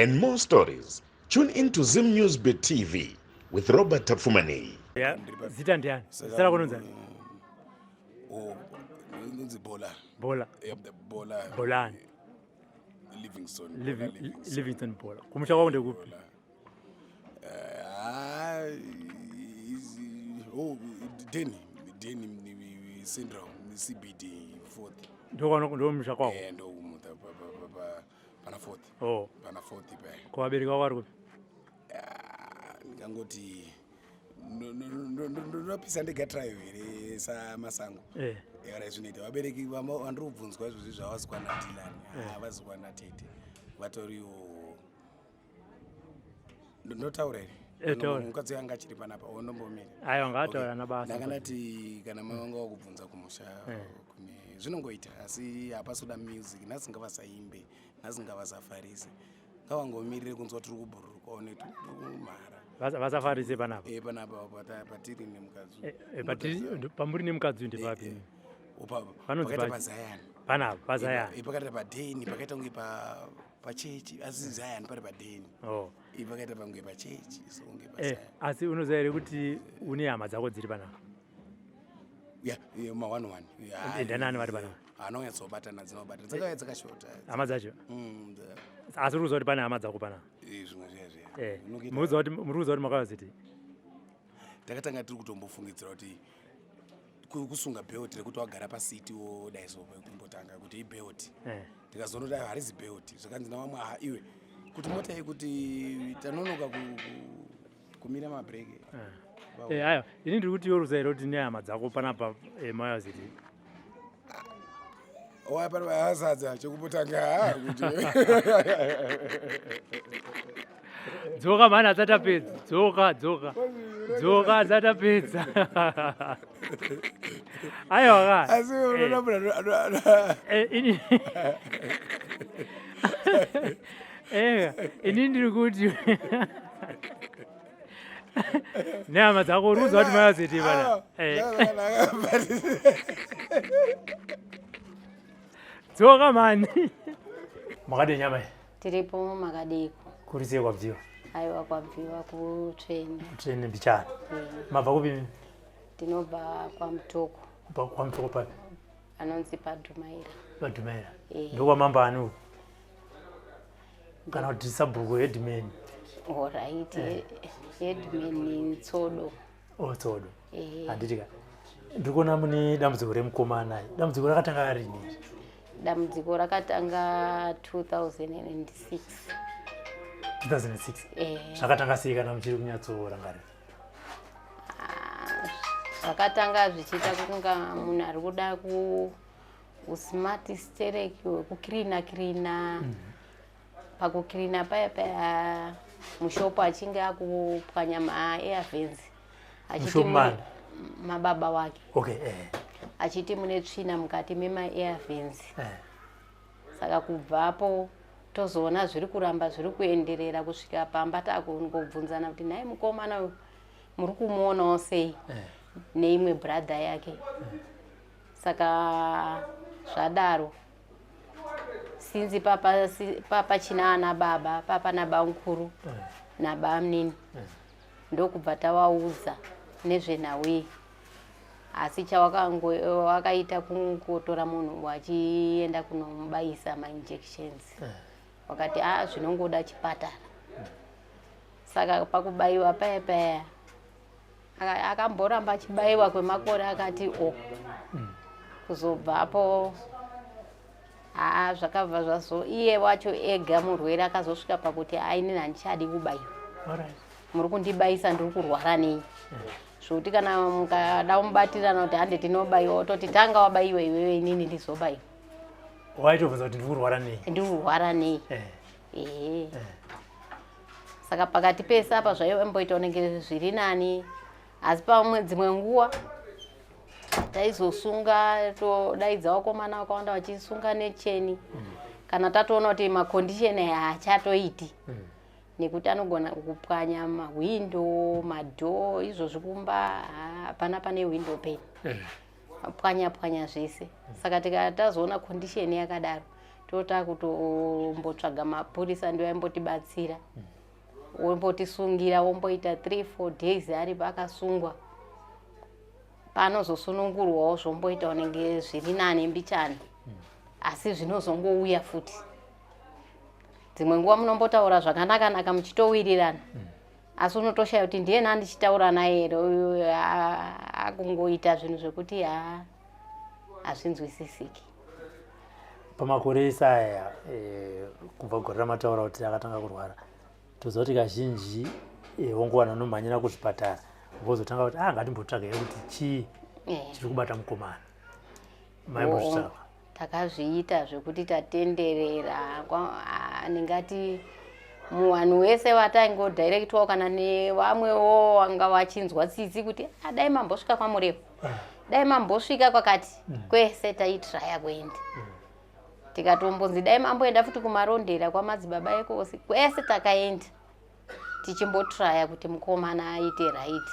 and more stories, tune in to Zim News Bit TV with Robert Tafumani. Yeah, zita ndiani? Zita rako rinonzi ani? Oh, inonzi Bola. Bola. Yep, the Bola. Bolani. Livingston. Living, Bola Livingston. Livingston Bola. Kumusha kwako ndekupi? Ah, oh, Deni, Deni Central, CBD fourth. Ndokwana ndomusha kwako. Eh, ndokumuta pa pa pa pana fourth. Oh. Pana fourth pa. Ko vabereki vako vari kupi? Ah, ndingangoti ndopisa ndega trial here samasango. Eh. Era zvinoita vabereki vandiri kubvunzwa izvozvi zvavazi kwana Dylan, havazi kwana Tete. Vatoriwo ndotaura here? Eh, taura. Mukadzi anga achiri panapa ondombomira. Aiwa ngaataura ana basa. Ndanga ndati kana mai vanga vakubvunza kumusha kune zvinongoita asi hapasi kuda music nhasi ngavasaimbe nhasi ngavasafarise ngavangomirire kunzwa tiri kubhururuka one tiri kumhara. Vasafarise panapa. Eh, panapa patiri nemukadzi. Eh, eh, patiri pamuri nemukadzi uyu ndepapi? Panonzi Pakaita pachi? paZion. Panapa paZion. Eh, pakaita padheni pakaita kunge pachechi asi Zion pari padheni. Oh. Eh, pakaita pange pachechi so kunge Eh, paZion. asi unoziva here kuti une hama dzako dziri panapa? Ya, eh, ma one one. Ya, Eh, ndanani vari panapa? Anonyatsobatana dzinobatana dzakauya dzakashota. Hama dzacho? Asi uri kuziva kuti pane hama dzako panapa? Eh, zvimwe zviya zviya. Eh. Unokuita- Muri kuziva kuti makauya ziti? Takatanga tiri kutombofungidzira kuti kusunga belt rekuti wagara pasiti wodai so kumbotanga kuti ibelt. Eh. Tikazoona kuti harizi belt. Zvakanzi navamwe aha iwe kuti mota iyi kuti tanonoka kumira mabhireki. Eh, aiwa, ini ndiri kuti iwe uri kuziva here kuti une hama dzako panapa mauya ziti? Oya pano vasadza chekumbotanga kuti Dzoka mhani asati apedza. Dzoka, dzoka. Dzoka asati apedza. Aiwa ka. Asi unoona munhu Eh, ini Eh, ini ndiri kuti nehama dzako uri kuziva kuti mauya ziti pana. Eh. Dzoka mhani. Makadii nyama iyi? Tiripo, makadiko? Kuri sei kwabviwa? Aiwa, kwabviwa kutsvene. Tsvene mbichana. Mabva kupi? Tinobva kwaMutoko. KwaMutoko papi? Anonzi paDhumaira. PaDhumaira. Eh. Ndokwamambo ani uku? Kana kuti sabhuku headman? Alright, headman Tsodo. Oh, Tsodo. Eh. Handiti ka. Ndiri kuona mune dambudziko remukomana. Dambudziko rakatanga rini? Dambudziko rakatanga 2006. 2006? Eh. Zvakatanga sei kana muchiri kunyatsorangarira? Ah, zvakatanga zvichiita kunga munhu ari kuda usmart sterek wekukirina kirina. Pakukirina paya paya mushopo achinge akupwanya ma-air vents. Achiti Mushopo mani? mababa wake. Okay, eh. Achiti mune tsvina mukati mema-air vents. Eh. Saka kubvapo tozoona zviri kuramba zviri kuenderera kusvika pamba takungobvunzana kuti nhai mukomana uyu muri kumuonawo sei neimwe brother yake. Saka zvadaro sinzi papa china ana baba, papa nabamukuru nabamnini. Ndokubva tavaudza nezvenhau iyi. Asi wakaita kungotora munhu wachienda kunomubayisa mainjections. Wakati zvinongoda chipatara. Saka pakubayiwa paya paya akamboramba achibayiwa kwemakore akati o. Kuzobvapo zvakabva zvazo iye wacho ega murwere akazosvika pakuti inini handichadi kubayiwa. Muri kundibayisa ndiri kurwara nei? Zvokuti kana mukada kumubatirana kuti hande tinobayiwa ototi tanga wabayiwa iwewe inini ndizobayiwa. Waitobvunza kuti ndiri kurwara nei? Ndiri kurwara nei? Ehe. Saka pakati pese apa zvaimboita unenge zviri nani, asi pamwe dzimwe nguva taizosunga todaidza vakomana vakawanda vachisunga necheni. Kana tatoona kuti macondition aya haachatoiti. Nekuti anogona kupwanya mahwindo, madhoo, izvozvi kumba hapana pane window pane. Pwanya pwanya zvese. Saka tazoona condition yakadaro. Tota kutombotsvaga mapurisa ndiwo aimbotibatsira, wombotisungira, womboita 3 4 days aripo akasungwa. Panozosunungurwawo zvomboita unenge zviri nani mbichana, asi zvinozongouya futi. Dzimwe nguva munombotaura zvakanaka-naka muchitowirirana, asi unotoshaya kuti ndiye nandichitaura naye here uyu akungoita zvinhu zvekuti ha, hazvinzwisisiki. Pamakore ese aya, kubva gore ramataura kuti akatanga kurwara, toziva kuti kazhinji wongowana unomhanyira kuzvipatara, vozotanga kuti ah, ngatimbotsvaga kuti chii chiri kubata mukomana. Maimbozvitsvaga? Takazviita zvekuti tatenderera, ndingati muvanhu wese vataingodirectwawo kana nevamwewo vanga vachinzwa tsitsi kuti ah, dai mambosvika kwaMurefu, dai mambosvika kwakati, kwese taitraya kuenda. Tikatombonzi dai mamboenda futi kuMarondera kwamadzibaba ekosi, kwese takaenda tichimbotraya kuti mukomana aite right.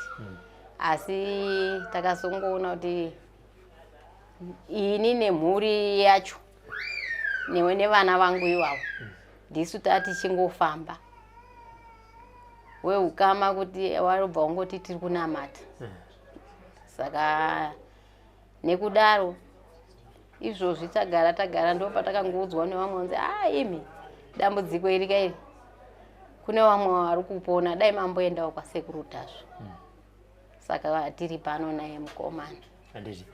Asi takazongoona kuti ini nemhuri yacho newe nevana vangu ivavo ndisu tatichingofamba weukama kuti warobva wangoti tiri kunamata. Saka nekudaro izvozvi tagara tagara, ndo patakangoudzwa nevamwe vanzi, a imi, dambudziko iri kairi kune vamwe vari kupona, dai mamboendawo kwaSekuru Tasvu. Saka tiri pano naye mukomana. Handiti?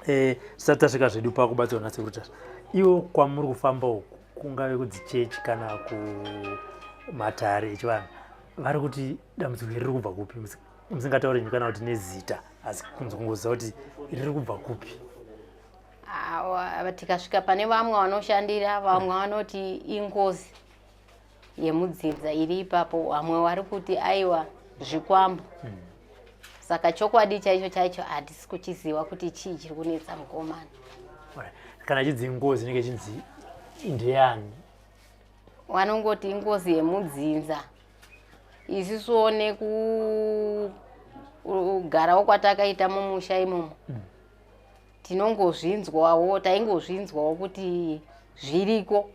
Tisati tasvika zvedu pakubatsirwa naSekuru Tasvu, iwo kwamuri kufamba uku, kungave kudzichechi kana kumatare echivanhu, vari kuti dambudziko iri riri kubva kupi? Musingatauri nyu kana kuti nezita, asi kunzi kungoziva kuti riri kubva kupi. Tikasvika pane vamwe vanoshandira, vamwe vanoti ingozi yemudzinza iri ipapo, vamwe vari kuti aiwa, zvikwambo. Saka chokwadi chaicho chaicho hatisi kuchiziva kuti chii chiri kunetsa mukomana. Kana chinzi ingozi, inenge chinzi ndeyani? Vanongoti ingozi yemudzinza. Isusuwo nekugarawo kwatakaita mumusha imomo, tinongozvinzwawo, taingozvinzwawo kuti zviriko,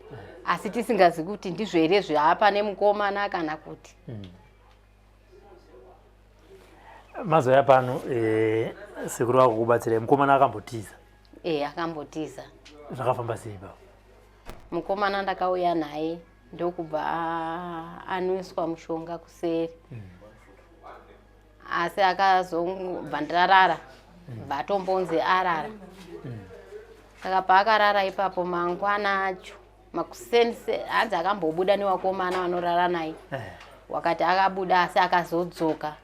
asi tisingazivi kuti ndizvo here zvaapa nemukomana kana kuti. Mazoya pano, sekuru vako kubatsirai, mukomana akambotiza? E, akambotiza. Zvakafamba sei baba? Mukomana ndakauya naye, ndokubva anwiswa mushonga kuseri, asi akazobva ndarara, bvatombonzi arara. Saka paakarara ipapo, mangwana acho makuseni hanzi akambobuda newakomana vanorara naye. Wakati akabuda, asi akazodzoka.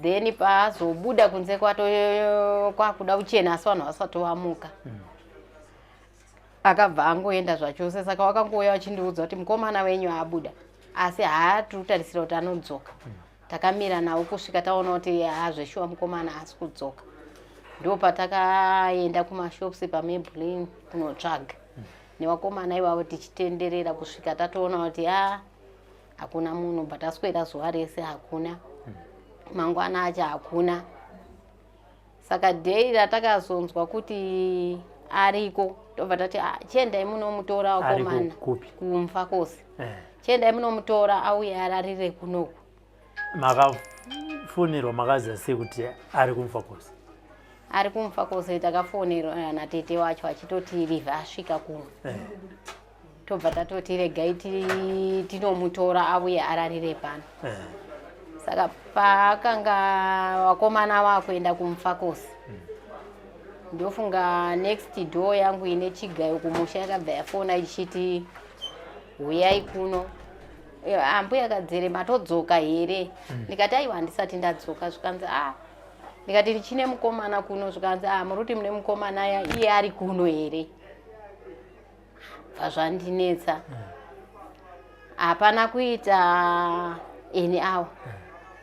Then paazobuda kunze kwato kwakuda kuchena, asi vanhu vasati vamuka, akabva angoenda zvachose. Saka wakangouya vachindiudza kuti mukomana wenyu abuda, asi haatiri kutarisira kuti anodzoka. Takamira nawo kusvika taona kuti hazveshuwa mukomana haasi kudzoka. Ndo patakaenda kumashops paMaybelline kunotsvaga nevakomana ivavo, tichitenderera kusvika tatoona kuti a, hakuna munhu. Bva taswera zuva rese hakuna, mangwana acho hakuna. Saka day ratakazonzwa kuti ariko, tobva tati, "Ah, chiendai munomutora vakomana." Kupi? KuMufakose. Chiendai munomutora auye ararire kunoku. Makafonерwa, makaziva sei kuti ari kuMufakose? Ari kuMufakose takafonerwa natete wacho achitoti Rivha asvika kuno. Tobva tatoti regai tinomutora auye ararire pano. Saka paakanga vakomana vakuenda kuMufakose, ndofunga next door yangu ine chigayo kumusha yakabva yafona ichiti, "Huyai kuno." "Ambuya Kadzere, matodzoka here?" Ndikati, "Aiwa, handisati ndadzoka." Zvikanzi, "A," ndikati, "ndichine mukomana kuno." Zvikanzi, "A, muri kuti mune mukomana ya, iye ari kuno here?" Bva zvandinetsa. Hapana kuita eni awa,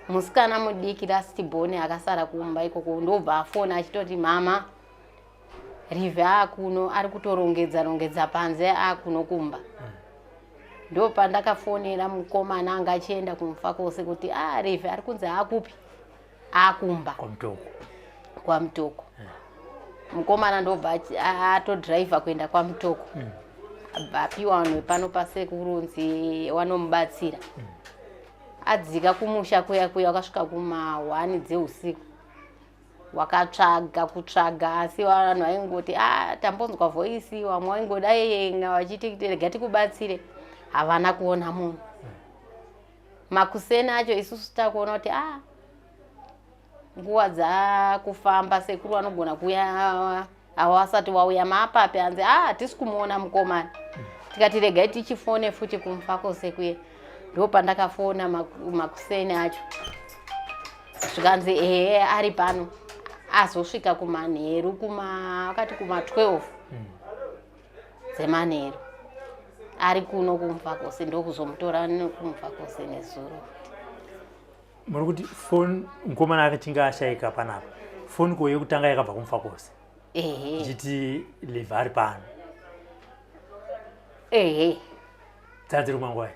musikana mudiki last born akasara kumba ikoko ndobva afona achitoti, "Mama, Rivhe akuno, ari kutorongedza rongedza panze, akuno kumba." Ndo pandakafonera mukomana anga achienda kuMufakose kuti, "A, Rivhe ari kunzi akupi?" "Akumba." KwaMutoko? KwaMutoko. Mukomana ndobva atodhiraivha kuenda kwaMutoko. Abva apiwa vanhu vepano pasekuru nzi wanomubatsira. Adzika kumusha kuya kuya wakasvika kuma 1 dzeusiku. Wakatsvaga kutsvaga asi vanhu vaingoti ah tambonzwa voice, vamwe vaingodai vachiti rega tikubatsire, havana kuona munhu. Makuseni acho isusu takuona kuti ah nguva dzakufamba, sekuru vanogona kuuya avo vasati wauya maapapi, hanzi ah hatisi kumuona mukomana. Tikati regai tichifone futi kumufakose kuye, ndo pandakafona makuseni acho, zvikanzi ehe ari pano. Azosvika kumanheru, kuma akati kuma 12 dzemanheru ari kuno kumufakose, ndokuzomutora kumufakose nezuro. Muri kuti foni mukomana achinge ashaika panapa, foni ko yekutanga yakabva kumufakose ehe ichiti Livi ari pano? Ehe. Dzadziri kumangwai?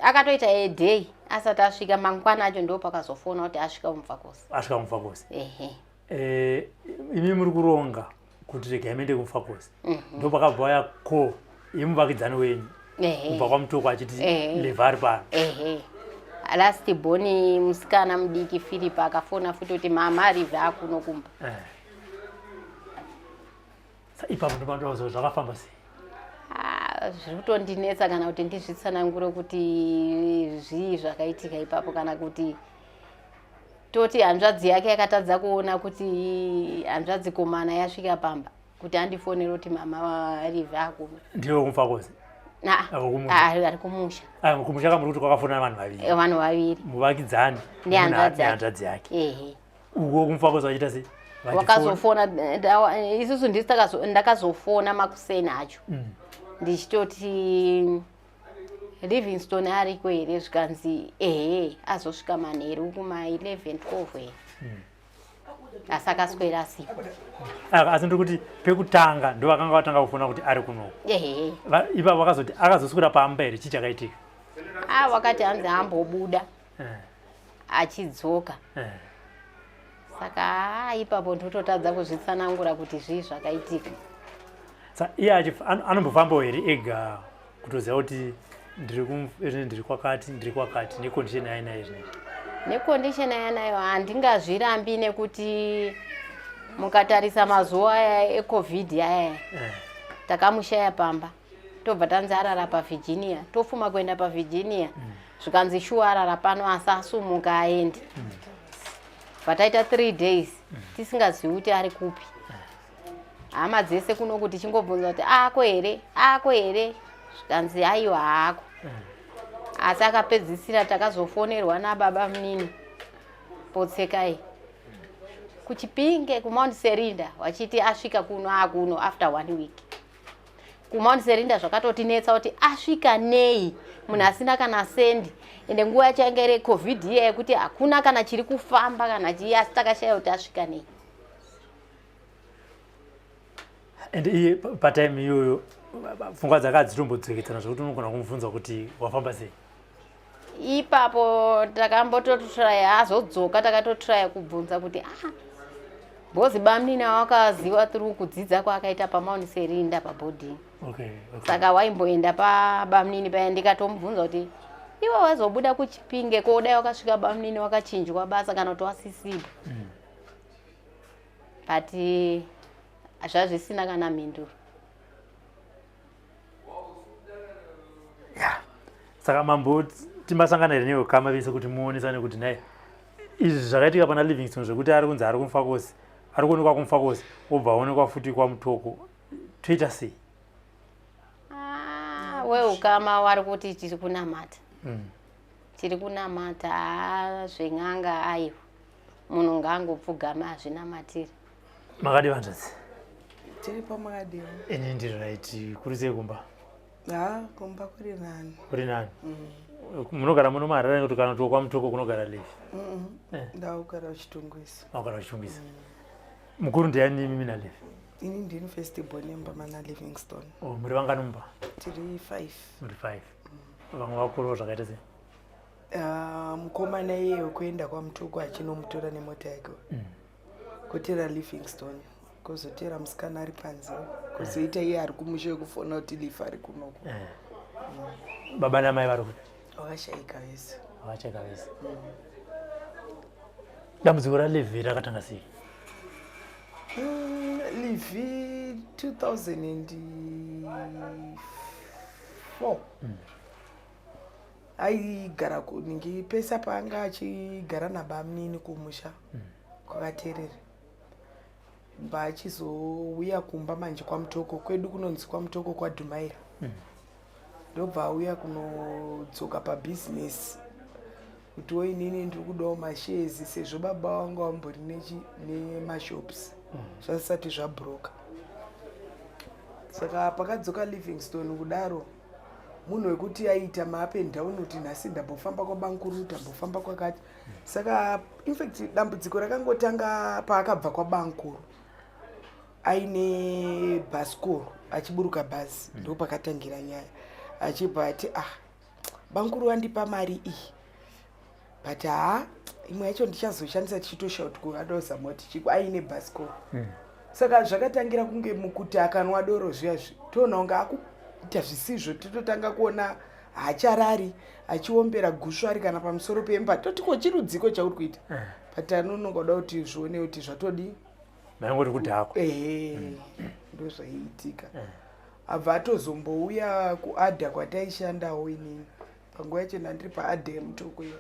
Akatoita a day asati asvika. Mangwana acho ndo pakazofona kuti asvika kumufakose. Asvika kumufakose. Ehe. Imi muri kuronga kuti regai muende kumufakose, ndo pakabva waya ko yemuvakidzani wenyu kubva kwamutoko achiti Livi ari pano. Ehe, last born musikana mudiki Philip akafona futi kuti mama, Livi akuno kumba. Ipapo ndopanoda zvakafamba sei? Ah, zviri kutondinetsa kana kuti ndizvitsanangure kuti zvii zvakaitika ipapo, kana kuti toti hanzvadzi yake yakatadza kuona kuti hanzvadzi komana yasvika pamba kuti andifonere kuti mama, Livi akuno. Ndiwe kumufakose? Na. Ako kumusha. Ah, ari kumusha. Kumusha kamuri kuti kwakafona vanhu vaviri? Vanhu vaviri. Muvakidzani nehanzvadzi yake. Nehanzvadzi yake. Ehe. Uko kumufakose vachiita sei? Wakazofona isusu ndisi ndakazofona makuseni acho ndichitoti Livingstone ariko here, zvikanzi ehe, azosvika manheru kuma 11 12 here, asi akaswera asipo. Ah, asi ndiri kuti pekutanga ndo vakanga vatanga kufona kuti ari kunoku? Ehe. Ipapo vakazoti akazoswera pamba here? Chii chakaitika? Ah, wakati hanzi ambobuda achidzoka. Saka ipapo ndototadza kuzvitsanangura kuti zvii zvakaitika. Sa iye anombofambawo here ega kutoziva kuti ndiri kwakati, ndiri kwakati, necondition yainayo zvinezvi? Necondition yanayo handingazvirambi, nekuti mukatarisa mazuva aya eCovid aya, takamushaya pamba, tobva tanzi arara paVirginia, tofuma kuenda paVirginia, zvikanzi shuwa arara pano asi asumuka aende. Bva taita 3 days tisingazivi kuti ari kupi. Hama dzese kuno kuti tichingobvunza kuti ako here, ako here, zvikanzi aiwa, haako. Asi akapedzisira takazofonerwa nababa munini Potsekai kuChipinge kuMount Serinda vachiti asvika kuno, akuno after one week kuMount Serinda. Zvakatotinetsa kuti asvika nei munhu asina kana sendi, ende nguva yacho yanga iri COVID iya yekuti hakuna kana chiri kufamba kana chii, asi takashaya kuti asvika nei. And iye patime iyoyo pfungwa dzake hadzitombodzokeredzana zvokuti unogona kumubvunza kuti wafamba sei? Ipapo takambototraya, azodzoka takatotraya kubvunza kuti ah, because bamnina wakaziva through kudzidza kwaakaita paMount Serinda paboarding. Saka waimboenda pabamnini paya, ndikatomubvunza kuti iwe wazobuda kuChipinge ko dai wakasvika bamnini wakachinjwa basa kana kuti wasisipo, but zvazvisina kana mhinduro. Ya, saka mambo timbasangana here neukama vese kuti muonesane kuti nai izvi zvakaitika pana Livingston, zvekuti ari kunzi ari kuMufakose, ari kuonekwa kuMufakose, wobva aonekwa futi kwaMutoko, toita sei? Ah, weukama wari kuti tiri kunamata. Tiri kunamata. Ah, zven'anga aiwa, munhu ngaangopfugama azvinamatire. Makadi vanzvadzi? Tiripo, makadiwo? Ini ndiri right. Kuri sei kumba? Ha, kumba kuri nani. Kuri nani. Munogara muno muHarare kuti kana kuti kwaMutoko kunogara Livi? Ndakugara uChitungwiza. Makugara uChitungwiza. Mukuru ndiani imi naLivi? Ini ndini first born yemba mana Livingstone. Oh, muri vangani mumba? Tiri five. Muri five. Vamwe vakuru zvakaita sei? Ah, mukomana iye wekuenda kwaMutoko achinomutora nemota yake, kotera Livingstone. Kozoteera musikana ari panze, kozoita iye ari kumusha wekufona kuti Lifa ari kunoko. Baba namai vari kupi? Vakashaika vese. Vakashaika vese. Dambudziko raLivi rakatanga sei? Livi 2004 aigara kuningi pese paanga achigara nabamunini kumusha kwakaterere, bva achizouya kumba manje kwaMutoko kwedu, kunonzi kwaMutoko kwaDhumaira. Ndobva auya kunodzoka pabhizinesi kutiwo inini ndiri kudawo mashares, sezvo baba vangu vambori nemashops zvasati zvabhuroka. Saka pakadzoka Livingstone kudaro, munhu wekuti aiita maup and down, kuti nhasi ndambofamba kwabankuru, ndambofamba kwakati. Saka infact dambudziko rakangotanga paakabva kwabankuru aine bhasikoro, achiburuka bhazi. Ndo pakatangira nyaya, achibva ati, "Ah, bankuru vandipa mari iyi, but haa, imwe yacho ndichazoshandisa." Tichitosha kuti adozama kuti chiko aine bhasikoro. Saka zvakatangira kunge mukuti akanwa doro zviyazvi, toona kunge akuita zvisizvo. Tototanga kuona haacharari, achiombera gusvu ari kana pamusoro pemba. Toti, "Ko chirudziko chauri kuita?" But anononga kuda kuti zvione kuti zvatodii. Maingoti kudhakwa. Ehe, ndo zvaiitika. Abva atozombouya kuadha kwataishandawo inini. Panguva yacho ndandiri paadha yeMutoko iyo.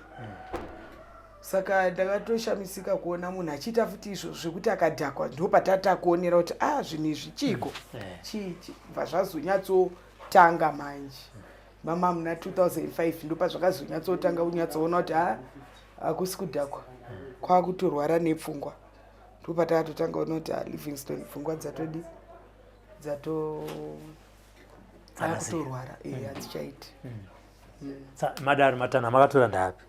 Saka ndakatoshamisika kuona munhu achiita futi izvo zvekuti akadhakwa. Ndo patatakuonera kuti a ah, zvinhu izvi chiiko? Chii? Bva zvazonyatsotanga manje mama muna 2005, ndo pazvakazonyatsotanga kunyatsoona kuti ha, hakusi kudhakwa, kwakutorwara nepfungwa. Ndo patakatotanga kuona kuti ah, Livingstone pfungwa dzatodi dzato akutorwara, hadzichaiti. Madanho matanho amakatora ndaapi?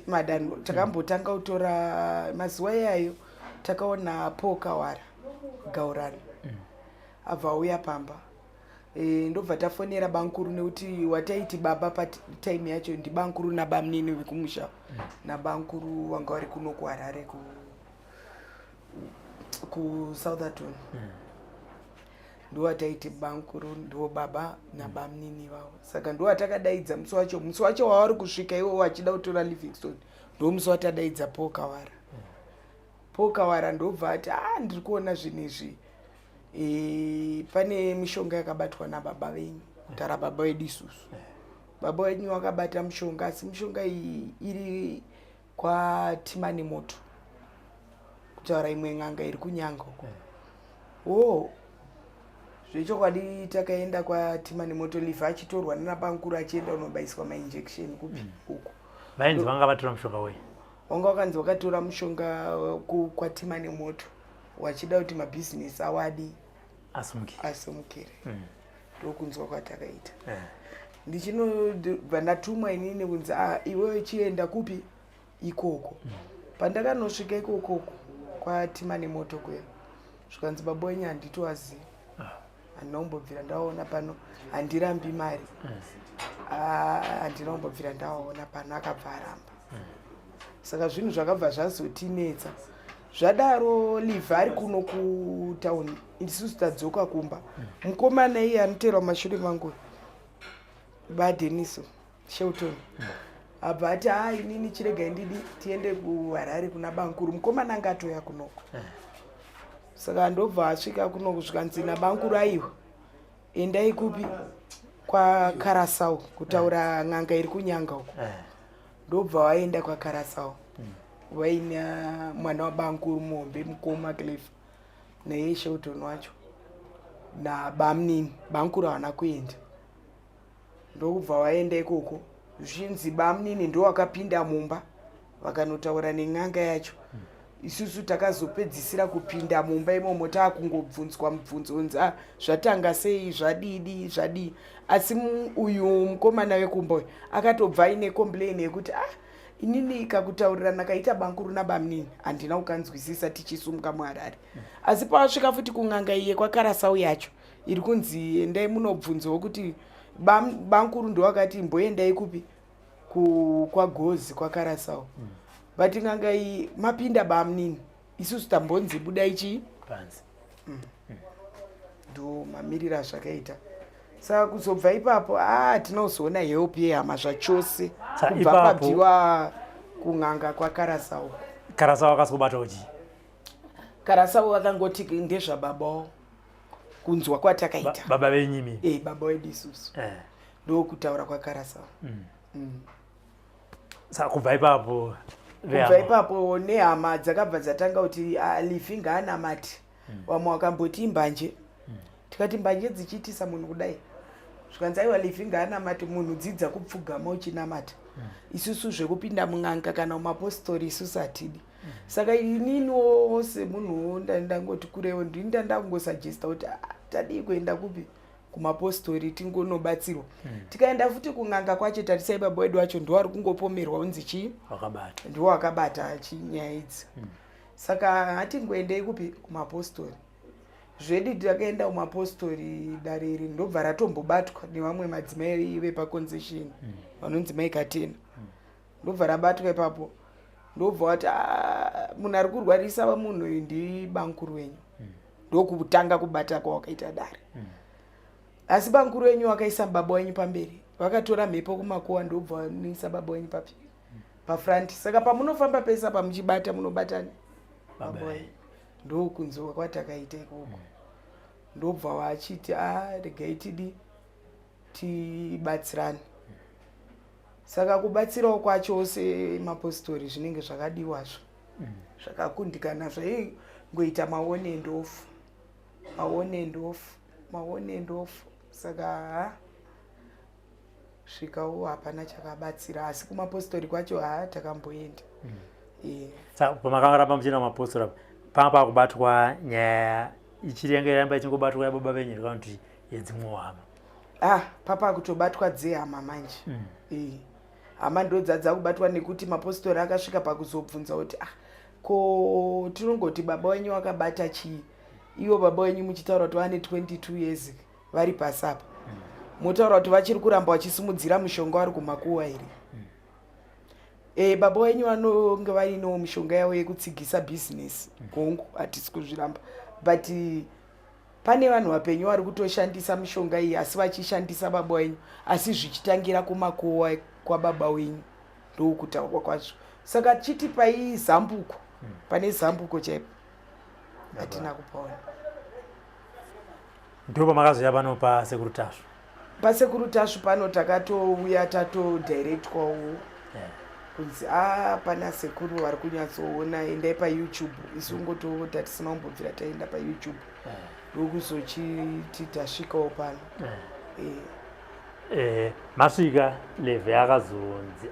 Madanho takambotanga kutora mazuva iyayo, takaona Paul Kawara Gaurani abva auya pamba. Ndobva tafonera bankuru, nekuti wataiti baba patime yacho ndibankuru nabamunini vekumusha, nabankuru vanga vari kuno kuHarare, kuSoutherton. Ndowataiti bankuru ndiwo baba nabamunini vavo. Saka ndo watakadaidza musi wacho, musi wacho wavari kusvika iwo vachida kutora Livingstone, ndo musi watadaidza Paul Kawara. Paul Kawara ndobva ati, "A, ah, ndiri kuona zvinhu izvi, pane mishonga yakabatwa nababa venyu." Kutaura baba vedu isusu, "Baba venyu vakabata mushonga, asi mishonga iyi iri kwaTimani Moto," kutaura imwe n'anga iri kuNyanga uko. O, zvechokwadi takaenda kwaTimani Moto, Livha achitorwa nanabankuru achienda unobayiswa mainjection kupi uko. Vainzi vanga vatora mushonga wei? Wanga wakanzi wakatora mushonga kwaTimani Moto, wachida kuti mabhizinesi awadi asumukire. Asumukire. Ndokunzwa kwatakaita. Ndichinobva ndatumwa inini kunzi, "A, ah, iwewe chienda kupi ikoko." Pandakanosvika ikokoko kwaTimani Moto kuya, zvikanzi, "Baba wenyu handitoazivi, handina kumbobvira ndaona pano. Handirambi mari. Ah, handina kumbobvira ndawaona pano." Akabva aramba. Saka zvinhu zvakabva zvazotinetsa zvadaro. Livha ari kuno kutauni, isusu tadzoka kumba. Mukomana iye anoteerwa mumashure mangu, baDeniso Shelton, abva ati, "Ha, inini chiregai ndidi tiende kuHarare kuna bankuru." Mukomana anga atoya kunoko. Saka ndobva asvika kunoku, zvikanzi nabankuru, "Aiwa, endai kupi? KwaKarasau," kutaura n'anga iri kuNyanga uko. Ndobva waenda kwaKarasau vaina mwana wabankuru muhombe, mukoma Cliff, naiye Shelton wacho nabamunini. Bankuru havana kuenda. Ndokubva waenda ikoko, zvichinzi bamunini ndo wakapinda mumba vakanotaura nen'anga yacho. Isusu takazopedzisira kupinda mumba imomo taakungobvunzwa mubvunzo unzi, "Ah, zvatanga sei, zvadidi zvadii?" Asi uyu mukomana wekumba uyu akatobva aine complain yekuti, "Ah, inini kakutaurirana kaita bankuru nabamunini handina kukanzwisisa tichisumuka muHarare." Asi pawasvika futi kun'anga iye kwaKarasau yacho iri kunzi endai munobvunzawo kuti bankuru ndowakati imboendai kupi, kwaGozi kwaKarasau. But n'anga iyi mapinda bamunini, isusu tambonzi budai chii. Panze. Ndo mamiriro azvakaita. Saka kuzobva ipapo, a tinozoona help yehama zvachose. Saka Kubva pabviwa kun'anga kwaKarasa uko. Karasa wakazobatawo chii? Karasavo vakangoti ndezvababawo, kunzwa kwatakaita. Baba venyu imimi? E, baba wedu isusu. Ndokutaura kwaKarasavo. Saka kubva ipapo Kubva vehama- ipapo nehama dzakabva dzatanga kuti, "Ah, Lifi ngaanamati." Vamwe vakamboti imbanje. Tikati mbanje dzichiitisa munhu kudai? Zvikanzi aiwa, Lifi ngaanamati, munhu dzidza kupfugama uchinamata. Isusu zvekupinda mun'anga kana mumapostori isusu hatidi. Saka ininiwo semunhuwo ndangoti kurewo, ndini ndandangosugesta kuti, "Ah, tadii kuenda kupi? Kumapostori, tingonobatsirwa." Tikaenda futi kun'anga kwacho, tarisai, baba wedu wacho ndo ari kungopomerwa unzi chii? Wakabata. Ndiwo akabata chinyaya idzi. Saka hatingoendei kupi? Kumapostori zvedi. Takaenda kumapostori, dare iri ndobva ratombobatwa nevamwe madzimai vepaconcession vanonzi Mai Katena. Ndobva rabatwa ipapo, ndobva wati, "Ah, munhu ari kurwarisa munhu uyu ndibamukuru wenyu." Ndokutanga kubata kwawakaita dare. Asi bamukuru wenyu wakaisa baba wenyu pamberi, vakatora mhepo kumakuwa, ndobva vanoisa baba wenyu papi? Pafront. Saka pamunofamba pese apa muchibata, munobatani Baba baba wenyu. wenyu. Ndokunzwa kwatakaita ikoko. Ndobva vachiti, a regai tidi tibatsirane. Saka kubatsirawo kwacho semapostori zvinenge zvakadiwazvo zvakakundikana, zvaingoita maone and off, maone and off, maone and off. Saka ha, svikawo hapana chakabatsira, asi kumapostori kwacho ha, takamboenda. Saka pamakaramba muchienda kumapostori apa, panga pakubatwa nyaya ichiri yanga iramba ichingobatwa yababa venyu here, kana kuti yedzimwewo hama? Ah, papa kutobatwa dzehama manje. Hama ndo dzadza kubatwa nekuti mapostori akasvika pakuzobvunza kuti, ah, ko tinongoti baba wenyu wakabata chii, ivo baba wenyu muchitaura kuti vane 22 years vari pasi apa, motaura kuti vachiri kuramba vachisimudzira mushonga vari kumakuwa here? Baba wenyu vanonge vainewo mishonga yavo yekutsigisa bhizinesi, hongu, hatisi kuzviramba, but pane vanhu vapenyu vari kutoshandisa mishonga iyi, asi vachishandisa baba wenyu, asi zvichitangira kumakuwa kwababa wenyu. Ndokutaurwa kwazvo. Saka chiti pai zambuko, pane zambuko chaipo hatina kupaona. Ndo pamakazoya pano paSekuru Tasvu? PaSekuru Tasvu pano takatouya tatodirectwawo kunzi, a pana sekuru vari kunyatsoona, endai paYouTube. Isu ngotota tisina kumbobvira taenda paYouTube, ndokuzochiti tasvikawo pano. Masvika, Levhe akazonzi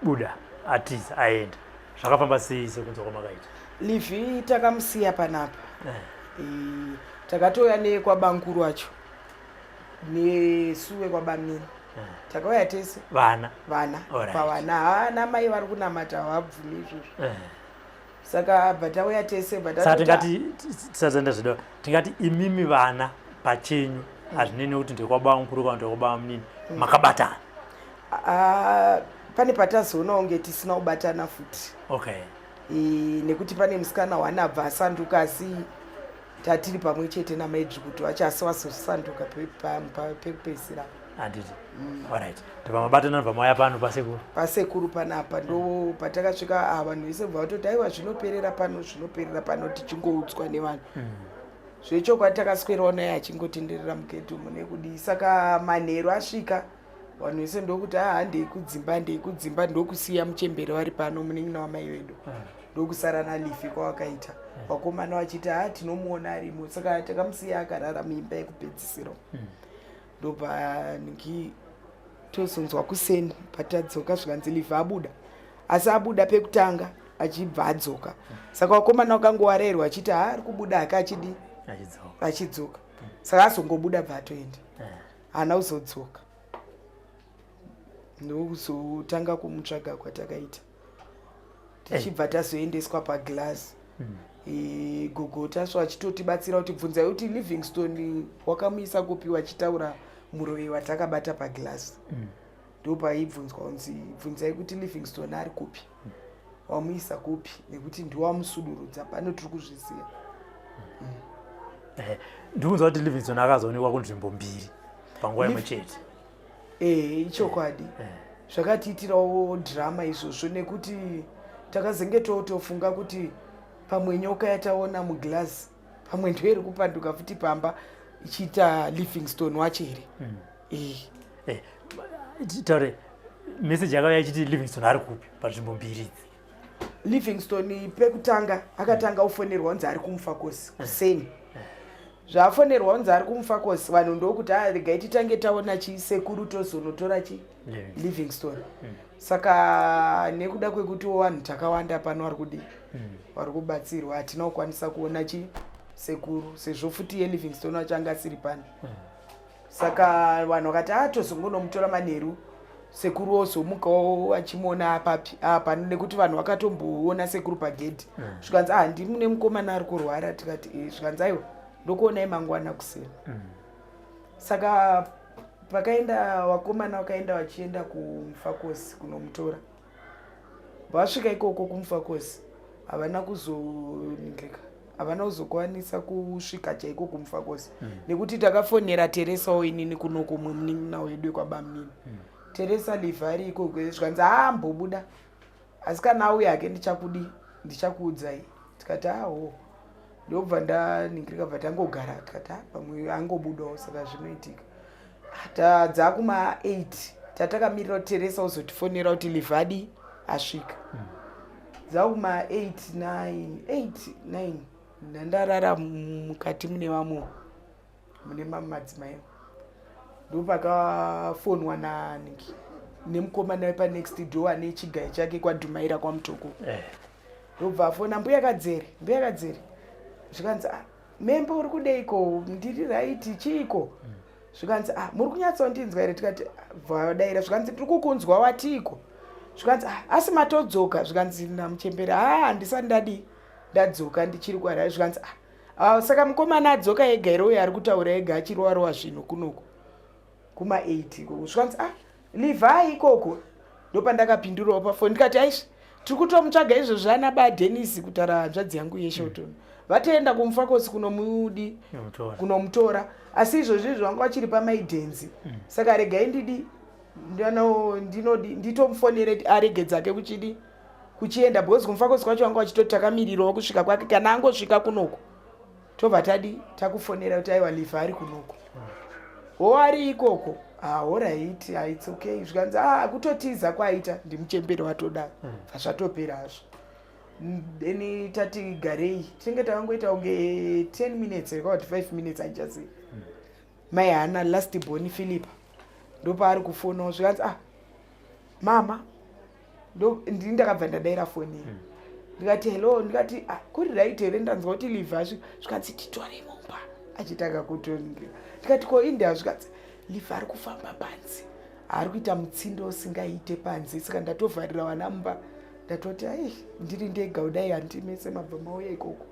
abuda, atiza, aenda. Zvakafamba sei sekunzwa kwamakaita? Livhi takamusiya panapa. Takatouya nekwabamukuru acho nesuwe kwabamini, takauya tese. Vana? Vana. Pavana haana mai vari kunamata, havabvumi izvozvo. Saka bva tauya tese, bva Saka tingati, tisatenda zvedu, tingati imimi vana pachenyu, hazvinei nekuti ndekwabamukuru kana ndekwabamunini, makabatana? Ah, pane patazoona kunge tisina kubatana futi. Nekuti pane musikana wanabva asanduka, asi tatiri pamwe chete namaIdzvukutu vacho, asi wazosanduka pekupedzisira. Handiti. Alright, ndobva mabatana, ndobva mauya pano pasekuru. Pasekuru panapa ndo patakasvika. Ah, vanhu vese bva vatoti, aiwa, zvinoperera pano, zvinoperera pano, tichingoudzwa nevanhu. Zvechokwadi takaswerawo naye achingotenderera mugedhi umu nekudii. Saka manheru asvika, vanhu vese ndokuti, a handei kudzimba, handei kudzimba. Ndokusiya muchembere vari pano, munin'ina wamai vedu, ndokusara naLifi kwawakaita. Vakomana vachiti, ha, tinomuona arimo. Saka takamusiya akarara muimba yekupedzisira. Ndobva ngi tozonzwa kuseni patadzoka, zvikanzi Livhi abuda, asi abuda pekutanga achibva adzoka. Saka vakomana vakangowarerwa achiti, ha, ari kubuda ake achidi Achidzoka. Achidzoka. Saka azongobuda, bva atoenda, haana kuzodzoka. Ndokuzotanga kumutsvaga kwatakaita, tichibva tazoendeswa paglass. Gogo Tasvo achitotibatsira kuti, bvunzai kuti Livingstone wakamuisa kupi, wachitaura muroyi watakabata paglass. Ndopaibvunzwa kunzi, bvunzai kuti Livingstone ari kupi, wamuisa kupi, nekuti ndiwamusudurudza pano, tiri kuzviziva. Eh, Ndikunzwa kuti Livingstone akazoonekwa kunzvimbo mbiri panguva imwe chete. Eh, ichokwadi. Zvakatiitirawo drama izvozvo nekuti takazenge totofunga kuti pamwe nyoka yataona muglass pamwe ndiyo iri kupanduka futi pamba ichiita Livingstone wacho here. Eh. Eh, taure message yakauya ichiti Livingstone ari kupi panzvimbo mbiri idzi? Livingstone pekutanga akatanga kufonerwa kunzi ari kuMufakosi kuseni. Zvaafonerwa kunzi ari kuMufakosi, vanhu ndokuti a regai titange taona chisekuru tozonotora chi Livingstone. Saka nekuda kwekutiwo vanhu takawanda pano vari kudii, vari kubatsirwa, hatina kukwanisa kuona chi sekuru sezvo futi yeLivingstone wacho anga asiri pano. Saka vanhu vakati a tozongonomutora manheru, sekuru ozomukawo achimuona apapi apa, nekuti vanhu vakatomboona sekuru pagedhi. Zvikanzi a ndimune mukomana ari kurwara, tikati e, zvikanzi aiwa ndokuonai mangwana kuseni. Saka pakaenda vakomana vakaenda vachienda kuMufakosi kunomutora. Vasvika ikoko kuMufakosi havana kuzoningirika, havana kuzokwanisa kusvika chaiko kuMufakosi nekuti takafonera Teresawo inini kunoko umwe munin'ina wedu wekwabamunini. Teresa livha ari ikoko, zvikanzi haambobuda, asi kana auya hake ndichakudi ndichakuudzai. Tikati aho, ndobva ndaningirika, bva tangogara tikati ah, pamwe angobudawo, saka zvinoitika. Tadzakuma 8 tatakamirira kuti Teresa uzotifonera kuti livhadi asvika. Dzakuma 8 9 8 9 ndandarara mukati mune vamwe mune mamwe madzimai, ndopakafonwa naniki nemukomana wepanext door ane chigayo chake kwaDhumaira kwaMutoko. Ndobva afona, mbuya Kadzere, mbuya Kadzere. Zvikanzi ah, membo uri kudeiko? Ndiri right, chiiko? Zvikanzi ah, muri kunyatsondinzwa here? Tikati vadaira. Zvikanzi tiri kukunzwa, watiiko? Zvikanzi ah, asi matodzoka? Zvikanzi namuchembere, ah, handisati ndadii ndadzoka, ndichiri kuharare. Zvikanzi ah, ah, saka mukomana adzoka ega here uyo ari kutaura ega achirowarowa zvinhu kunoku kuma 8 ikoko? Zvikanzi ah, livhai ikoko. Ndopandakapindurawo pafoni ndikati aisvi tiri kutomutsvaga izvozvo ana ba Denis, kutaura hanzvadzi yangu yeshotono, vatoenda kumufakosi kunomudi kunomutora, asi izvozvo izvo vanga vachiri pamaidhenzi. Saka regai ndidi ndinodi nditomufonere arege dzake kuchidi kuchienda, because kumufakosi kwacho vanga vachitoti takamirirawo kusvika kwake, kana angosvika kunoko tobva tadi takufonera kuti aiwa livha ari kunoko. Ho, ari ikoko, ah, alright, ah, it's okay. Zvikanzi ah, kutotiza kwaita ndimuchembere watodaro. Bva zvatopera hazvo. Then tati garei, tinenge takangoita kunge 10 minutes reka kuti 5 minutes handichazivi. Mai hana last born Philipa ndopaari kufonawo, zvikanzi ah, mama. Ndini ndakabva ndadaira foni iyi. Ndikati hello, ndikati ah, kuri right here? Ndanzwa kuti livha asvika. Zvikanzi titore mumba achitanga kutoningira. Ndikati ko india? Zvikanzi livha ari kufamba panze, ari kuita mutsindo usingaite panze, saka ndatovharira vana mumba, ndatoti ai ndiri ndega kudai handimese mabva mauya ikoko.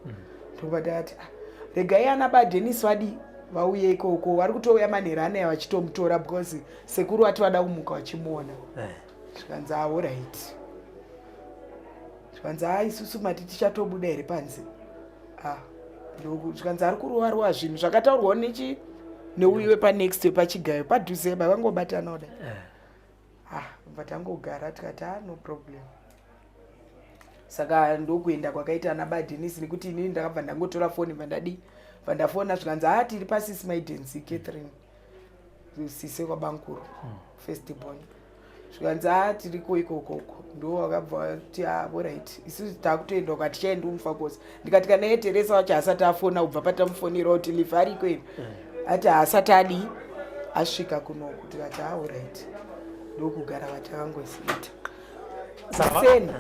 Ndobva ndati ah, regai ana baDenis vadii vauye ikoko, vari kutouya manheru anaya vachitomutora because sekuru vati vada kumuka vachimuona. Zvikanzi ah, alright. Zvikanzi ah, isusu mati tichatobuda here panze? Ah, zvikanzi ari kurowa zvinhu zvakataurwawo nechi neuyu wepanext wepachigayo padhuze vavangobatana kudai. Ah, bva tangogara tikati ah, no problem. Saka ndokuenda kwakaita ana baDenis nekuti inini ndakabva ndangotora foni, bva ndadii, bva ndafona. Zvikanzi ah, tiri pasisi maidensi Catherine, sise kwabankuru, first born. Zvikanzi a tiriko ikokoko. Ndo wakabva vati a alright, isusu takutoenda uko, hatichaendi umufakosi. Ndikati kana iye Teresa wacho asati afona kubva patamufonera kuti livha ariko iri, ati haasati adii asvika kunoku. Tikati a alright, ndokugara vatakangoziita. Kuseni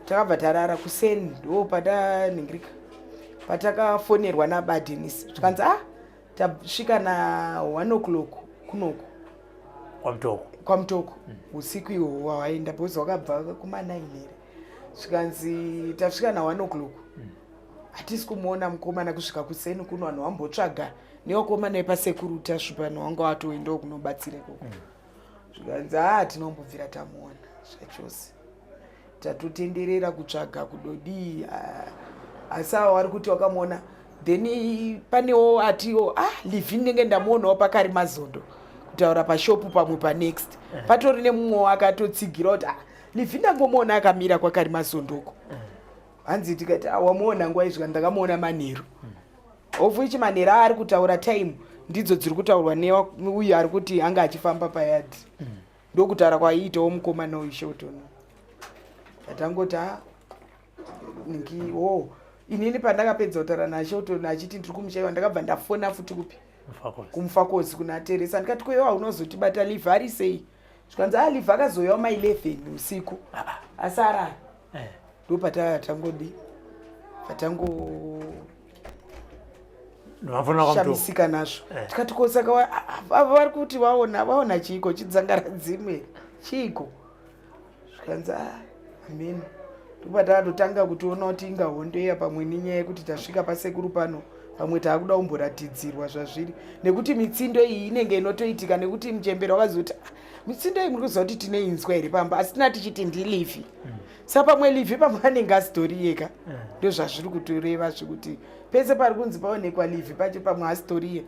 takabva tarara, kuseni ndo pataningirika patakafonerwa nabaDenis, zvikanzi ah, tasvika na 1 o'clock kunoku kwaMutoko. KwaMutoko usiku ihwo wawaenda, because wakabva kuma 9 here. Zvikanzi tasvika na 1 o'clock, hatisi kumuona mukomana kusvika kuseni kuno. Vanhu vambotsvaga nevakomana vepasekuru Tasvu pano wanga watoendawo kunobatsira ikoko. Zvikanzi haa, tinombobvira tamuona zvachose, tatotenderera kutsvaga kudodii. Ah, Asi ava vari kuti wakamuona, then panewo atiwo, ah, Livi ndinenge ndamuonawo pakari mazondo kutaura pashopu pamwe panext. Patori nemumwewo akatotsigira kuti, ah, Livi ndangomuona akamira kwakari mazondoko. Hanzi tikati, ah, wamuona nguva izvi? Ndakamuona manheru, of which manheru aari kutaura time ndidzo dziri kutaurwa neuyu ari kuti anga achifamba payadhi. Ndokutaura kwaiitawo mukomana uyu Shelton. Atangoti, a ngi o inini pandakapedza kutaura naShelton achiti ndiri kumushaiwa, ndakabva ndafona futi kupi? Mufakosi. Kumufakosi kuna Teresa. Ndikati, kwewa unozotibata, Liv ari sei? Zvikanzi, a, Liv akazoyawo ma11 usiku asi arara. Ndopatangodi patango Mafonera kwaMutoko. Shamisika nazvo. Tikati, ko saka vari kuti vaona chiiko? Chidzangara dzimwe chiiko? Zvikanzi, a, ameno. Ndopatakatotanga kutoona kuti inga hondo iya pamwe nenyaya yekuti tasvika pasekuru pano, pamwe taakuda kumboratidzirwa zvazviri, nekuti mitsindo iyi inenge inotoitika, nekuti muchembero wakazoti, "Ah, mitsindo iyi muri kuziva kuti tineinzwa here pamba?" Asi tina tichiti ndiLivhi. Sa pamwe Livhi pamwe anenge asitoriyeka. Ndo zvazviri kutoreva, zvekuti pese pari kunzi paonekwa Livhi pacho pamwe asitoriye,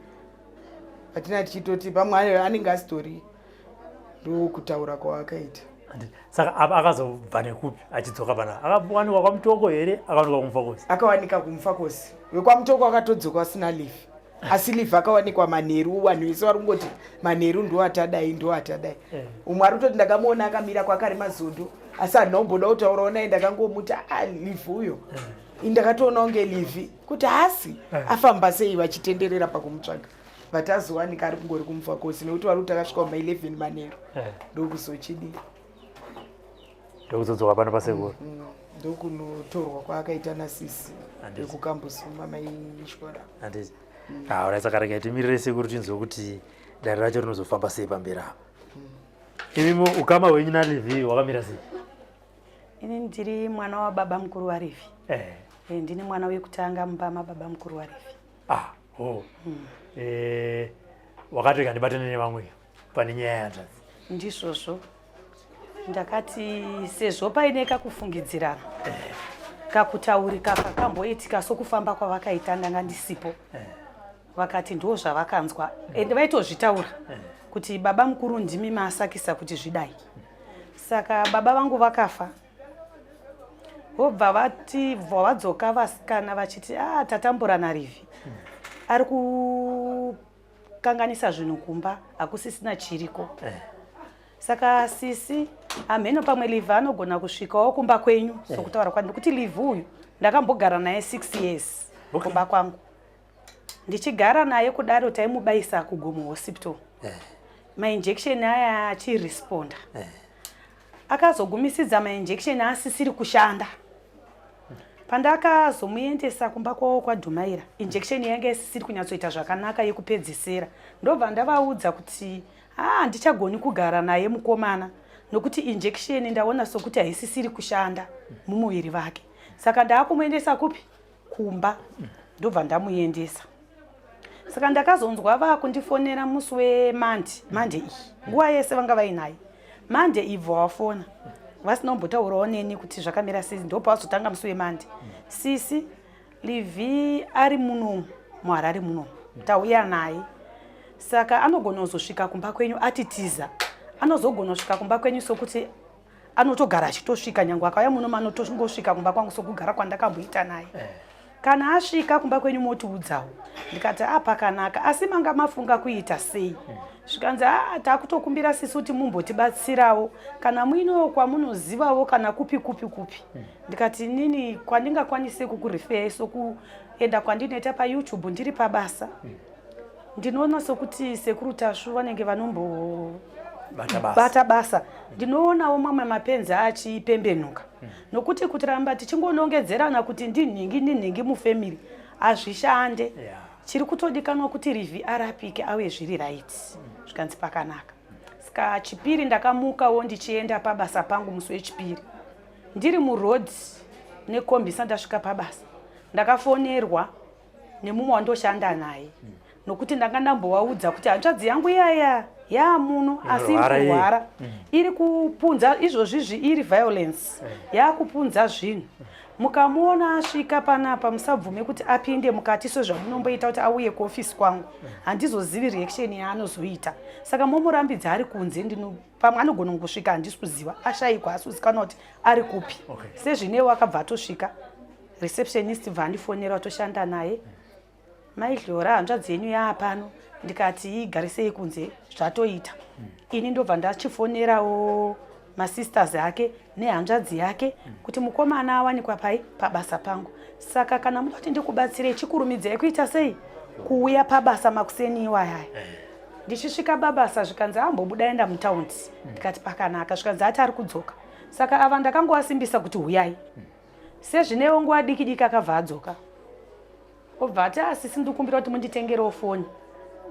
patina tichitoti pamwe anenge asitoriye, ndokutaura kwawakaita. Saka apa akazobva nekupi achidzoka panapa? Akawanikwa kwaMutoko here? Akawanikwa kumufakosi? Akawanika kumufakosi. WekwaMutoko akatodzoka asina Livhi, asi Livhi akawanikwa manheru. Vanhu vese vari kungoti manheru ndo atadai, ndo atadai. Umwe ari kutoti ndakamuona akamira kwakari mazondo, asi handina kumboda kutaurawo naye, ndakangomuti, a, Livhi uyo. Ndakatoona kunge Livhi kuti haasi afamba sei vachitenderera pakumutsvaga, but azowanika ari kungori kumufakosi, nekuti vari kuti akasvika kuma11 manheru. Ndokuzochidii? Ndokuzodzoka pano pasekuru. Ndokunotorwa kwaakaita nasisi vekukambusuma maishora. Handiti. Alright, saka regai timirire sekuru tinzwe kuti dare racho rinozofamba sei pamberi apa. Imimo ukama hwenyu naLivhi hwakamira sei? Ini ndiri mwana wababa mukuru waLivhi. Ndini mwana wekutanga mumba mababa mukuru waLivhi. Ah, oh. Wakati rega ndibatane nevamwe pane nyaya yanzvadzi. Ndizvozvo, ndakati sezvo paine kakufungidzirana kakutaurika kakamboitika sokufamba kwavakaita, ndanga ndisipo. Vakati ndo zvavakanzwa, ende vaitozvitaura kuti baba mukuru ndimi masakisa kuti zvidai. Saka baba vangu vakafa, vobva vati bva vadzoka vasikana vachiti, a, tatambura naLivhi, ari kukanganisa zvinhu kumba, hakusisina chiriko. Saka sisi, hamheno pamwe Livhi anogona kusvikawo kumba kwenyu sokutaura kwani, nekuti Livhi uyu ndakambogara naye 6 years kumba kwangu. Ndichigara naye kudaro, taimubayisa kuGomo Hospital mainjection aya achiresponda. Akazogumisidza mainjection asisiri kushanda. Pandakazomuendesa kumba kwavo kwaDhumaira, injection yanga isisiri kunyatsoita zvakanaka yekupedzisira. Ndobva ndavaudza kuti, ha, handichagoni kugara naye mukomana, nokuti injection ndaona sokuti haisisiri kushanda mumuviri vake, saka ndaakumuendesa kupi? Kumba. Ndobva ndamuendesa. Saka ndakazonzwa vakundifonera musi weMonday. Monday iyi nguva yese vanga vainaye. Monday ibvo wafona vasina kumbotaurawo neni kuti zvakamira sei. Ndopavazotanga musi weMonday, sisi, Livhi ari munomu muHarare munomu, tauya naye, saka anogona kuzosvika kumba kwenyu atitiza. Anozogona kusvika kumba kwenyu sokuti anotogara achitosvika, nyange akauya munomu anotongosvika kumba kwangu sokugara kwandakamboita naye. Kana asvika kumba kwenyu motiudzawo. Ndikati, a, pakanaka, asi manga mafunga kuita sei? Zvikanzi, a, takutokumbira sisi kuti mumbotibatsirawo kana muinewo kwamunozivawo, kana kupi kupi kupi. Ndikati, inini kwandingakwanise kukurifeyai sokuenda kwandinoita paYouTube ndiri pabasa, ndinoona sokuti sekuru Tasvu vanenge vanombobata basa. Basa ndinoonawo mamwe mapenzi achipembenuka, nokuti kutiramba tichingonongedzerana kuti ndinhingi ndinhingi mufamily hazvishande. Chiri kutodikanwa kuti Livhi arapike auye zviri right. Zvikanzi pakanaka. Saka Chipiri ndakamukawo ndichienda pabasa pangu. Musi weChipiri ndiri muroad nekombi, ndasvika pabasa ndakafonerwa nemumwe wandoshanda naye, nokuti ndanga ndambovaudza kuti hanzvadzi yangu iyaya yaamuno, asi iri Inorwara iye. kurwara, iri kupunza izvozvizvi, iri violence, yaakupunza zvinhu. Mukamuona asvika panapa musabvume kuti apinde mukati sezvamunomboita kuti auye kuofisi kwangu. Handizozivi reaction yaanozoita. Saka momurambidza ari kunze ndino pamwe anogona kungosvika handisi kuziva ashaikwa asi kuzikanwa kuti ari kupi. Okay. Sezvinewo akabva atosvika. Receptionist bva andifonera toshanda naye. Mai Hlora hanzvadzi yenyu yaapano ndikati igarisei kunze zvatoita. Ini ndobva ndachifonerawo masisters ake nehanzvadzi yake kuti mukomana awanikwa pai pabasa pangu. Saka kana muda kuti ndikubatsirei chikurumidzai kuita sei kuuya pabasa makuseni iwayaya. Ndichisvika babasa zvikanzi ambobuda enda mutaundi ndikati pakanaka zvikanzi ati ari kudzoka. Saka ava ndakangovasimbisa kuti huyai. Sezvinewo nguva diki diki akabva adzoka. Obva ati ah sisi ndikumbira kuti munditengerewo foni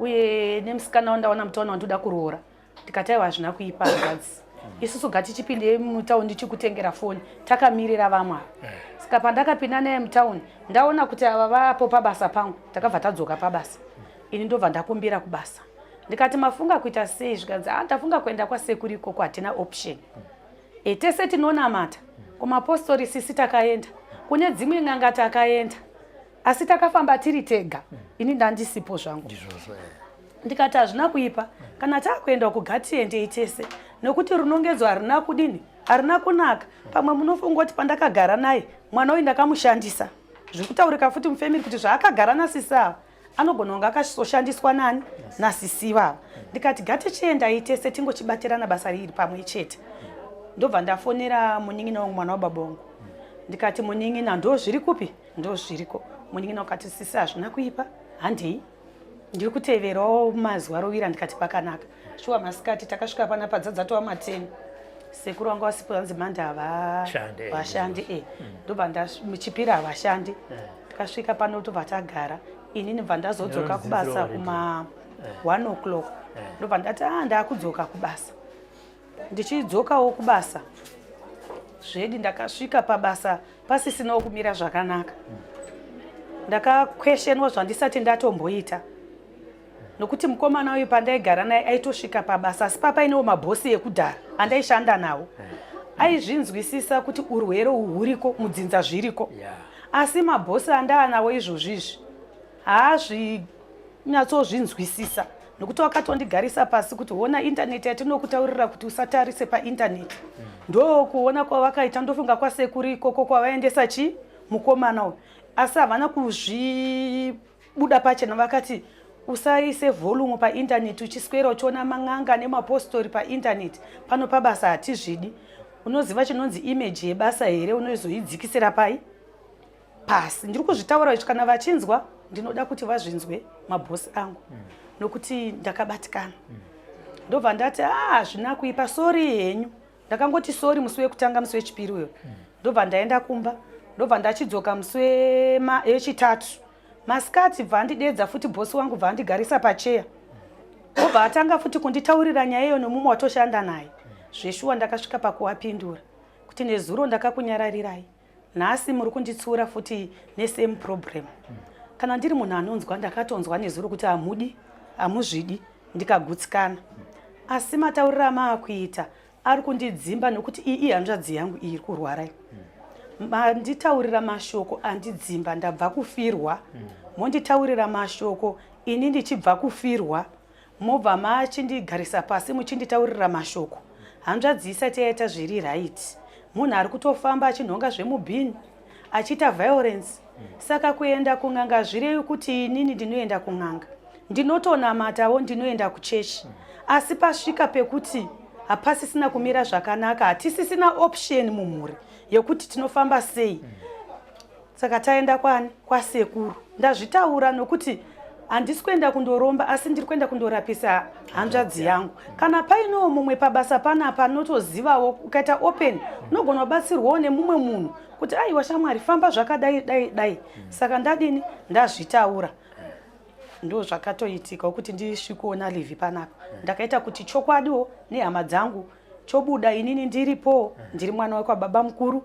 uye nemusikana wandaona mutauni wandinoda kuroora. Ndikati aiwa hazvina kuipa hanzvadzi. Isusu gatichipinde mutauni ndichikutengera foni takamirira vamwe ava. Saka pandakapinda naye mutauni ndaona kuti ava vapo pabasa pangu takabva tadzoka pabasa. Ini ndobva ndakumbira kubasa. Ndikati mafunga kuita sei zvikanzi ah ndafunga kuenda kwasekuru ikoko hatina option. E, tese tinonamata kumapostori sisi takaenda kune dzimwe n'anga takaenda asi takafamba tiri tega ini ndandisipo zvangu ndikati hazvina kuipa kana takuenda uku gatiendei tese nokuti runongedzo harina kudini harina kunaka pamwe munofunga kuti pandakagara naye mwana uyu ndakamushandisa zviri kutaurika futi mufamily kuti zvaakagara nasisi ava anogona kunge akasoshandiswa nani nasisi ivava ndikati gatichiendai tese tingochibatirana basa riri pamwe chete ndobva ndafonera munin'ina wangu mwana wababa wangu ndikati munin'ina ndo zviri kupi ndo zviriko munin'ina wakati sisi hazvina kuipa handei ndiri kuteverawo mazuva rovira ndikati pakanaka shuwa masikati takasvika panapa dzadzatova mateni sekuru vanga vasipo vanzi mandi havashandi e ndobva ndamuchipira havashandi Takasvika pano tobva tagara inini bva ndazodzoka kubasa kuma 1 eh. o'clock eh. ndobva ndati ah ndakudzoka kubasa ndichidzokawo kubasa zvedi ndakasvika pabasa pasisinawo kumira zvakanaka ndakakweshenwa zvandisati ndatomboita nokuti mukomana uyu pandaigara naye aitosvika pabasa asi papainewo mabhosi ekudhara andaishanda nawo aizvinzwisisa kuti urwere uhu huriko mudzinza zviriko asi mabhosi andaanawo izvozvi izvi haazvinyatsozvinzwisisa nokuti wakatondigarisa pasi kuti hona indaneti yatinokutaurira kuti usatarise paindaneti mm. ndokuona kwavakaita ndofunga kwasekuru ikoko kwavaendesa chi mukomana uyu asi havana kuzvi buda pachena vakati usaise volume paindaneti uchiswera uchiona man'anga nemapostori paindaneti pano pabasa hatizvidi unoziva chinonzi image yebasa here unozoidzikisira pai pasi ndiri kuzvitaura izvi kana vachinzwa ndinoda kuti vazvinzwe mabhosi angu mm. nokuti ndakabatikana mm. ndobva ndati ah hazvina kuipa sori henyu ndakangoti sori musi wekutanga musi wechipiri uyo mm. ndobva ndaenda kumba ndobva ndachidzoka musi wechitatu masikati bva andidedza futi bhosi wangu bva andigarisa pacheya obva atanga futi kunditaurira nyaya iyo nemumwe watoshanda naye zveshuwa ndakasvika pakuwapindura kuti nezuro ndakakunyararirai nhasi muri kunditsiura futi nesame problem kana ndiri munhu anonzwa ndakatonzwa nezuro kuti hamudi hamuzvidi ndikagutsikana asi matauriro amaakuita ari kundidzimba nokuti iyi ihanzvadzi yangu iyi iri kurwara iyi manditaurira mashoko andidzimba ndabva kufirwa monditaurira mashoko ini ndichibva kufirwa mobva machindigarisa pasi muchinditaurira mashoko hanzvadzi isati yaita zviri right munhu ari kutofamba achinhonga zvemubhini achiita violence saka kuenda kun'anga zvirevi kuti inini ndinoenda kun'anga ndinotonamatawo ndinoenda kuchechi asi pasvika pekuti hapasisina kumira zvakanaka hatisisina option mumhuri yekuti tinofamba sei saka taenda kwani kwasekuru ndazvitaura nokuti handisi kuenda kundoromba asi ndiri kuenda kundorapisa hanzvadzi yangu kana painewo mumwe pabasa panapa anotozivawo ukaita open unogona kubatsirwawo nemumwe munhu kuti aiwa shamwari famba zvakadai dai dai saka ndadini ndazvitaura ndo zvakatoitika kuti ndisvikoona livhi panapa ndakaita kuti chokwadiwo nehama dzangu chobuda inini ndiripo ndiri mwana wekwababa mukuru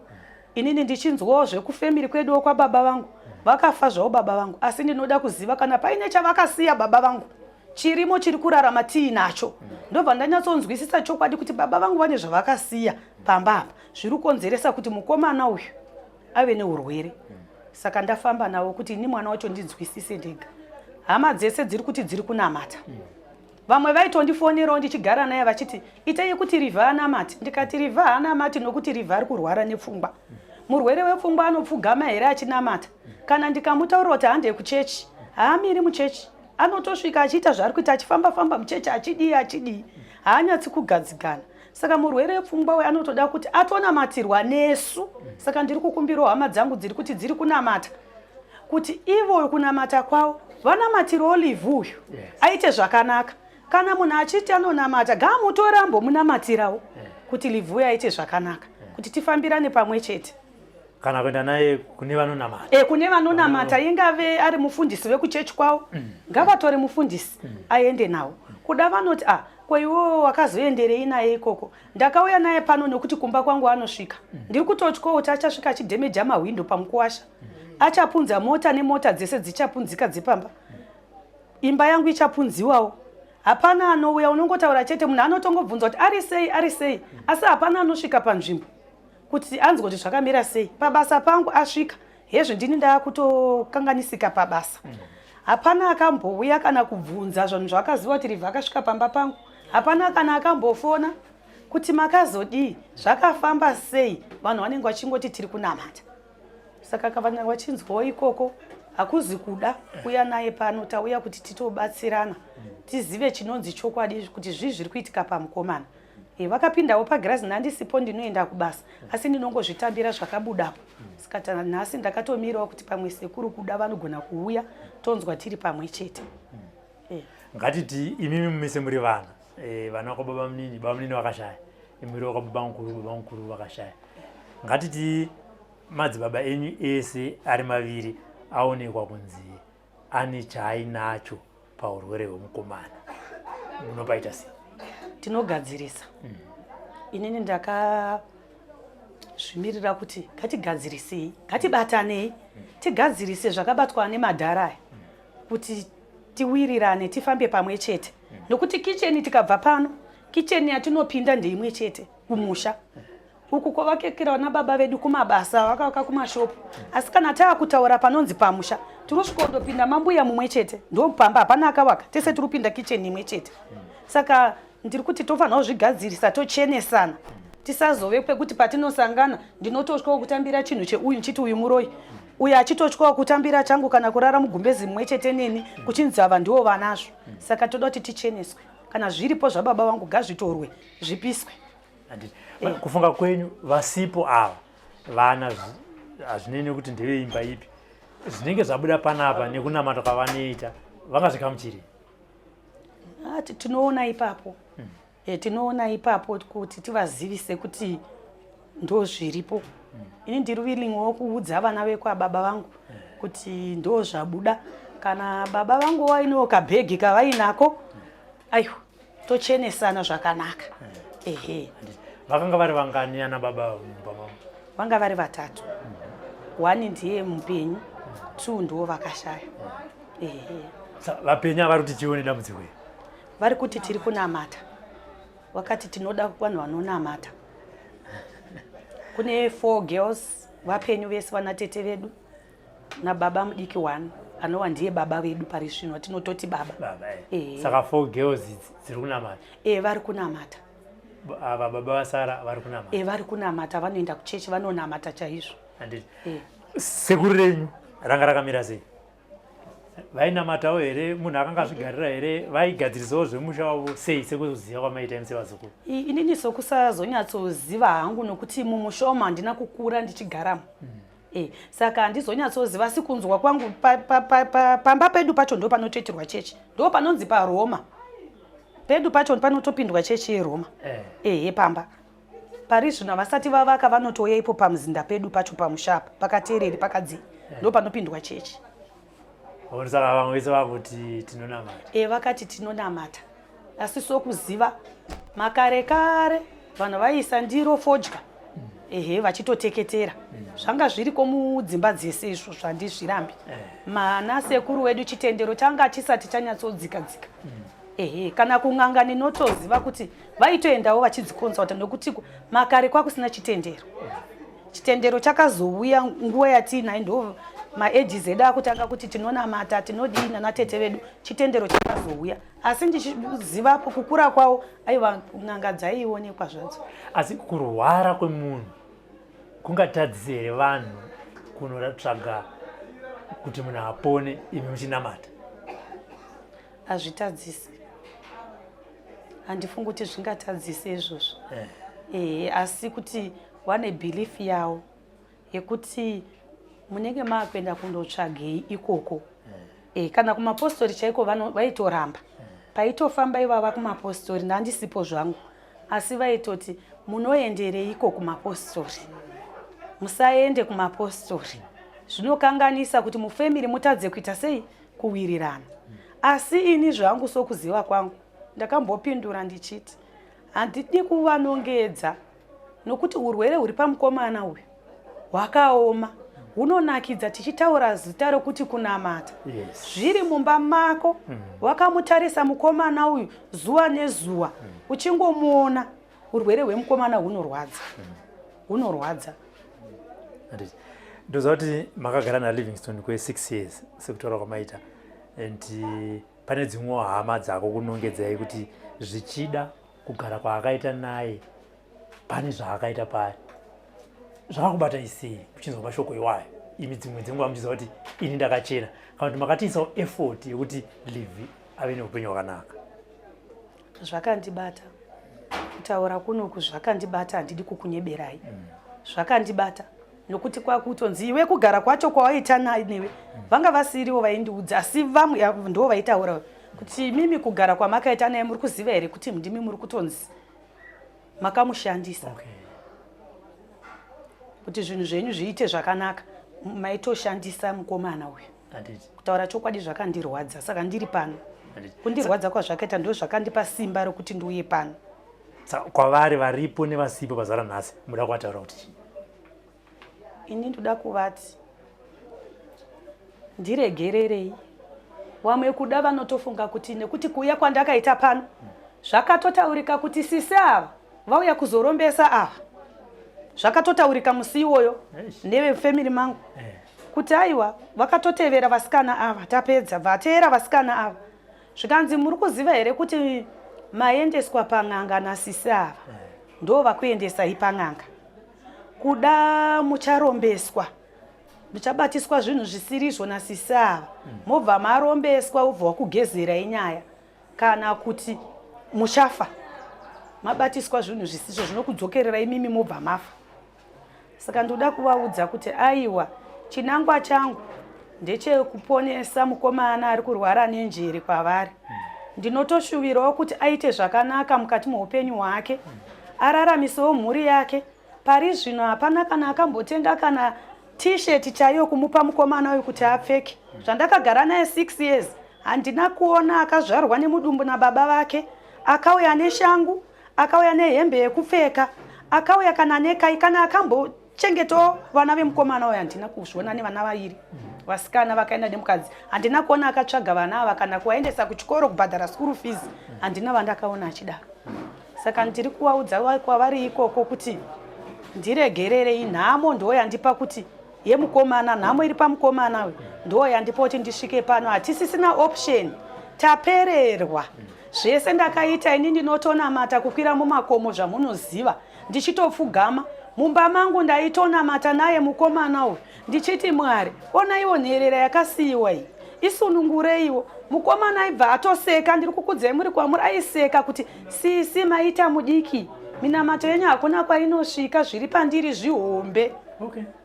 inini ndichinzwawo zvekufemiri kweduwo kwababa vangu vakafa zvavo baba vangu asi ndinoda kuziva kana paine chavakasiya baba vangu chirimo chiri kurarama tiinacho ndobva ndanyatsonzwisisa chokwadi kuti baba vangu vane zvavakasiya pamba apa zviri kukonzeresa kuti mukomana uyu ave neurwere. Saka ndafamba navo kuti ini mwana wacho ndinzwisise ndega. Hama dzese dziri kuti dziri kunamata. Vamwe vaitondifonerawo ndichigara naye vachiti itai kuti Rivha anamate. Ndikati Rivha haanamati nokuti Rivha ari kurwara nepfungwa. Murwere wepfungwa anopfugama here achinamata? Kana ndikamutaurira kuti hande kuchechi, haamiri muchechi. Anotosvika achiita zvaari kuita achifamba famba muchechi achidii achidii. Haanyatsi kugadzikana. Saka murwere wepfungwa uyu anotoda kuti atonamatirwa nesu. Saka ndiri kukumbirawo hama dzangu dziri kuti dziri kunamata kuti ivo kunamata kwavo vanamatirewo Livhu uyu aite zvakanaka. Kana munhu achiti anonamata gaamutore ambomunamatirawo kuti Livhu uyu aite zvakanaka kuti tifambirane pamwe chete. Kana kuenda naye kune vanonamata. E, kune vanonamata ingave ari mufundisi vekuchechi kwavo ngavatore mufundisi aende nawo. Kuda vanoti ah ko iwewe wakazoenderei naye ikoko? Ndakauya naye pano nekuti kumba kwangu anosvika. Ndiri kutotyawo kuti achasvika achidhemeja mahwindo pamukuwasha. Achapunza mota nemota dzese dzichapunzika dzepamba. Imba yangu ichapunziwawo. Hapana anouya, unongotaura chete, munhu anotongobvunza kuti ari sei, ari sei, asi hapana anosvika panzvimbo kuti anzwe kuti zvakamira sei. Pabasa pangu asvika, hezvo ndini ndaakutokanganisika pabasa. Hapana akambouya kana kubvunza zvanhu zvakaziva kuti Rivha akasvika pamba pangu. Hapana kana akambofona kuti makazodii, zvakafamba sei. Vanhu vanenge vachingoti tiri kunamata. Saka kana vachinzwawo ikoko hakuzi kuda kuuya naye pano, tauya kuti titobatsirana tizive chinonzi chokwadi kuti zvii zviri kuitika pamukomana. E, vakapindawo pagirazi nhandisipo ndinoenda kubasa asi ndinongozvitambira zvakabudapo. Saka nhasi ndakatomirawo kuti pamwe sekuru kuda vanogona kuuya tonzwa tiri pamwe chete. E. Ngatiti imimi mumise muri vana e, vana kwababa munini, baba munini vakashaya, imuri kwababa mukuru, baba mukuru vakashaya. Ngatiti madzibaba enyu ese ari maviri aonekwa kunzi ane chaainacho paurwere hwemukomana, munopaita sei? Tinogadzirisa. Inini ndakazvimirira kuti ngatigadzirisei, ngatibatanei, tigadzirise zvakabatwa nemadhara aya kuti tiwirirane, tifambe pamwe chete. Nokuti kicheni tikabva pano, kicheni yatinopinda ndeimwe chete kumusha. Uku kwavakekera vana baba vedu kumabasa, vakavaka kumashopu. Asi kana taakutaura panonzi pamusha, tiri kusvika kundopinda mambuya mumwe chete, ndopamba, hapana akavaka, tese tiri kupinda kicheni imwe chete. Saka ndiri kuti tofanira kuzvigadzirisa, tochenesana. Tisazove pekuti patinosangana ndinototyawo kutambira chinhu cheuyu ndichiti uyu muroyi, uyu achitotyawo kutambira changu kana kurara mugumbezi mumwe chete neni kuchinzi ava ndiwo vanazvo. Saka toda kuti ticheneswe. Kana zviripo zvababa vangu ngazvitorwe zvipiswe. Kufunga kwenyu vasipo ava vana hazvinei nekuti ndeveimba ipi, zvinenge zvabuda panapa nekunamata kwavanoita vangazvikamuchiri? Tinoona ipapo. Tinoona ipapo kuti tivazivise kuti ndo zviripo. Ini ndiri willing wo kuudza vana vekwababa vangu kuti ndo zvabuda. Kana baba vangu vainewo kabhegi kavainako, aiwa, tochenesana zvakanaka. Ehe. Vakanga vari vangani ana baba mumba mavo? Vanga vari vatatu. One ndiye mupenyu, two ndiwo vakashaya. Ehe. Vapenyu vari kuti chione dambudziko iri? Vari kuti tiri kunamata. Vakati tinoda vanhu vanonamata. Kune 4 girls vapenyu vese vana tete vedu nababa mudiki 1 anova ndiye baba vedu pari zvino tinototi baba. Baba. Saka 4 girls dziri kunamata? Vari kunamata. Ava baba vasara vari kunamata? Vari kunamata, vanoenda kuchechi vanonamata chaizvo. Handiti. Sekuru renyu ranga rakamira sei? Vainamatawo here? Munhu akanga azvigarira here? Vaigadzirisawo zvemusha wavo sei sekuziva kwamaita imi sevazukuru? Inini sokusazonyatsoziva hangu nokuti mumusha umu handina kukura ndichigaramo. Saka handizonyatsoziva, asi kunzwa kwangu pamba pedu pacho ndo panotoitirwa chechi, ndo panonzi paRoma pedu pacho panotopindwa chechi yeRoma. Ehe, pamba pari zvino havasati vavaka, vanotouya ipo pamuzinda pedu pacho pamusha apa pakatereri pakadzii ndo panopindwa chechi. Saka vamwe vese vakuti tinonamata? Vakati tinonamata, asi sokuziva makare kare vanhu vaiisa ndiro fodya. Ehe, vachitoteketera. Zvanga zviriko mudzimba dzese izvo, zvandizvirambi. Mana sekuru wedu chitendero changa chisati chanyatsodzika dzika. Ehe, kana kun'anga ndinotoziva kuti vaitoendawo vachidzikonzauta nokuti makare kwakusina chitendero. Chitendero chakazouya nguva yatiinayo, ndo maages edu akutanga kuti tinonamata, tinodii nanatete vedu. Chitendero chakazouya, asi ndichizivapo kukura kwavo, aiwa, n'anga dzaionekwa zvadzo. Asi kurwara kwemunhu kungatadzise here vanhu kunotsvaga kuti munhu apone imi muchinamata? Hazvitadzisi, handifungi kuti zvingatadzise izvozvo. Ehe, asi kuti vane belief yavo yekuti munenge maakuenda kundotsvagei ikoko. Kana kumapostori chaiko vaitoramba. Paitofamba ivava kumapostori, ndandisipo zvangu, asi vaitoti munoendereiko kumapostori, musaende kumapostori, zvinokanganisa kuti mufamily mutadze kuita sei, kuwirirana. Asi ini zvangu, sokuziva kwangu, ndakambopindura ndichiti handidi kuvanongedza nokuti urwere huri pamukomana uyu hwakaoma, hunonakidza tichitaura zita rokuti kunamata. Zviri mumba mako, wakamutarisa mukomana uyu zuva nezuva, uchingomuona, urwere hwemukomana hunorwadza, hunorwadza. Handiti. Ndoziva kuti makagara naLivingstone kwe6 years sekutaura kwamaita, and pane dzimwewo hama dzako kunongedzai kuti zvichida kugara kwaakaita naye pane zvaakaita paari. Zvakakubatai sei muchinzwa mashoko iwayo, imi dzimwe dzenguva muchiziva kuti ini ndakachena, kana kuti makatiisawo effort yekuti Livi ave neupenyu hwakanaka? Zvakandibata, kutaura kunoku zvakandibata, handidi kukunyeberai. Zvakandibata nokuti kwakutonzi iwe kugara kwacho kwawaita newe, vanga vasiriwo vaindiudza, asi vamwe ndo vaitaura kuti mimi kugara kwamakaita naye, muri kuziva here kuti ndimi muri kutonzi makamushandisa kuti zvinhu zvenyu zviite zvakanaka, maitoshandisa mukomana uyu? Handiti. Kutaura chokwadi, zvakandirwadza, saka ndiri pano. Kundirwadza kwazvakaita ndo zvakandipa simba rokuti ndiuye pano. Saka kwavari varipo nevasipo pazuva ranhasi, muda kuvataura kuti chii? Ini ndoda kuvati ndiregererei. Wamwe kuda vanotofunga kuti nekuti kuuya kwandakaita pano, zvakatotaurika kuti sisi ava vauya kuzorombesa ava. Zvakatotaurika musi iwoyo nevefamily mangu kuti aiwa, vakatotevera vasikana ava, tapedza bvateera vasikana ava, zvikanzi muri kuziva here kuti maendeswa pan'anga nasisi ava, ndo vakuendesai pan'anga, kuda mucharombeswa, muchabatiswa zvinhu zvisirizvo nasisi ava, mobva marombeswa, wobva wakugezerai nyaya, kana kuti muchafa mabatiswa zvinhu zvisizvo zvinokudzokerera imimi, mobva mafa. Saka ndoda kuvaudza kuti aiwa, chinangwa changu ndechekuponesa mukomana ari kurwara nenjere kwavari. Ndinotoshuvirawo kuti aite zvakanaka mukati meupenyu hwake, araramisewo mhuri yake. Pari zvino hapana kana akambotenga kana T-shirt chaiyo kumupa mukomana uyu kuti apfeke. Zvandakagara naye 6 years, handina kuona akazvarwa nemudumbu nababa vake akauya neshangu, akauya nehembe yekupfeka, akauya kana nekai, kana akambochengetawo vana vemukomana uyu. Handina kuzviona. Nevana vairi vasikana vakaenda nemukadzi, handina kuona akatsvaga vana ava kana kuvaendesa kuchikoro, kubhadhara school fees. Handina vandakaona achidaro. Saka ndiri kuvaudza kwavari ikoko kuti ndiregererei. Nhamo ndo yandipa kuti yemukomana, nhamo iri pamukomana uyu ndo yandipa kuti ndisvike pano. Hatisisina option, tapererwa. Zvese ndakaita ini, ndinotonamata kukwira mumakomo zvamunoziva, ndichitopfugama mumba mangu, ndaitonamata naye mukomana uyu ndichiti, "Mwari, onaiwo nherera yakasiyiwa iyi, isunungureiwo." Mukomana aibva atoseka, ndiri kukudzai muri kwamuri, aiseka kuti, "Sisi, maita mudiki, minamato yenyu hakuna kwainosvika, zviri pandiri zvihombe."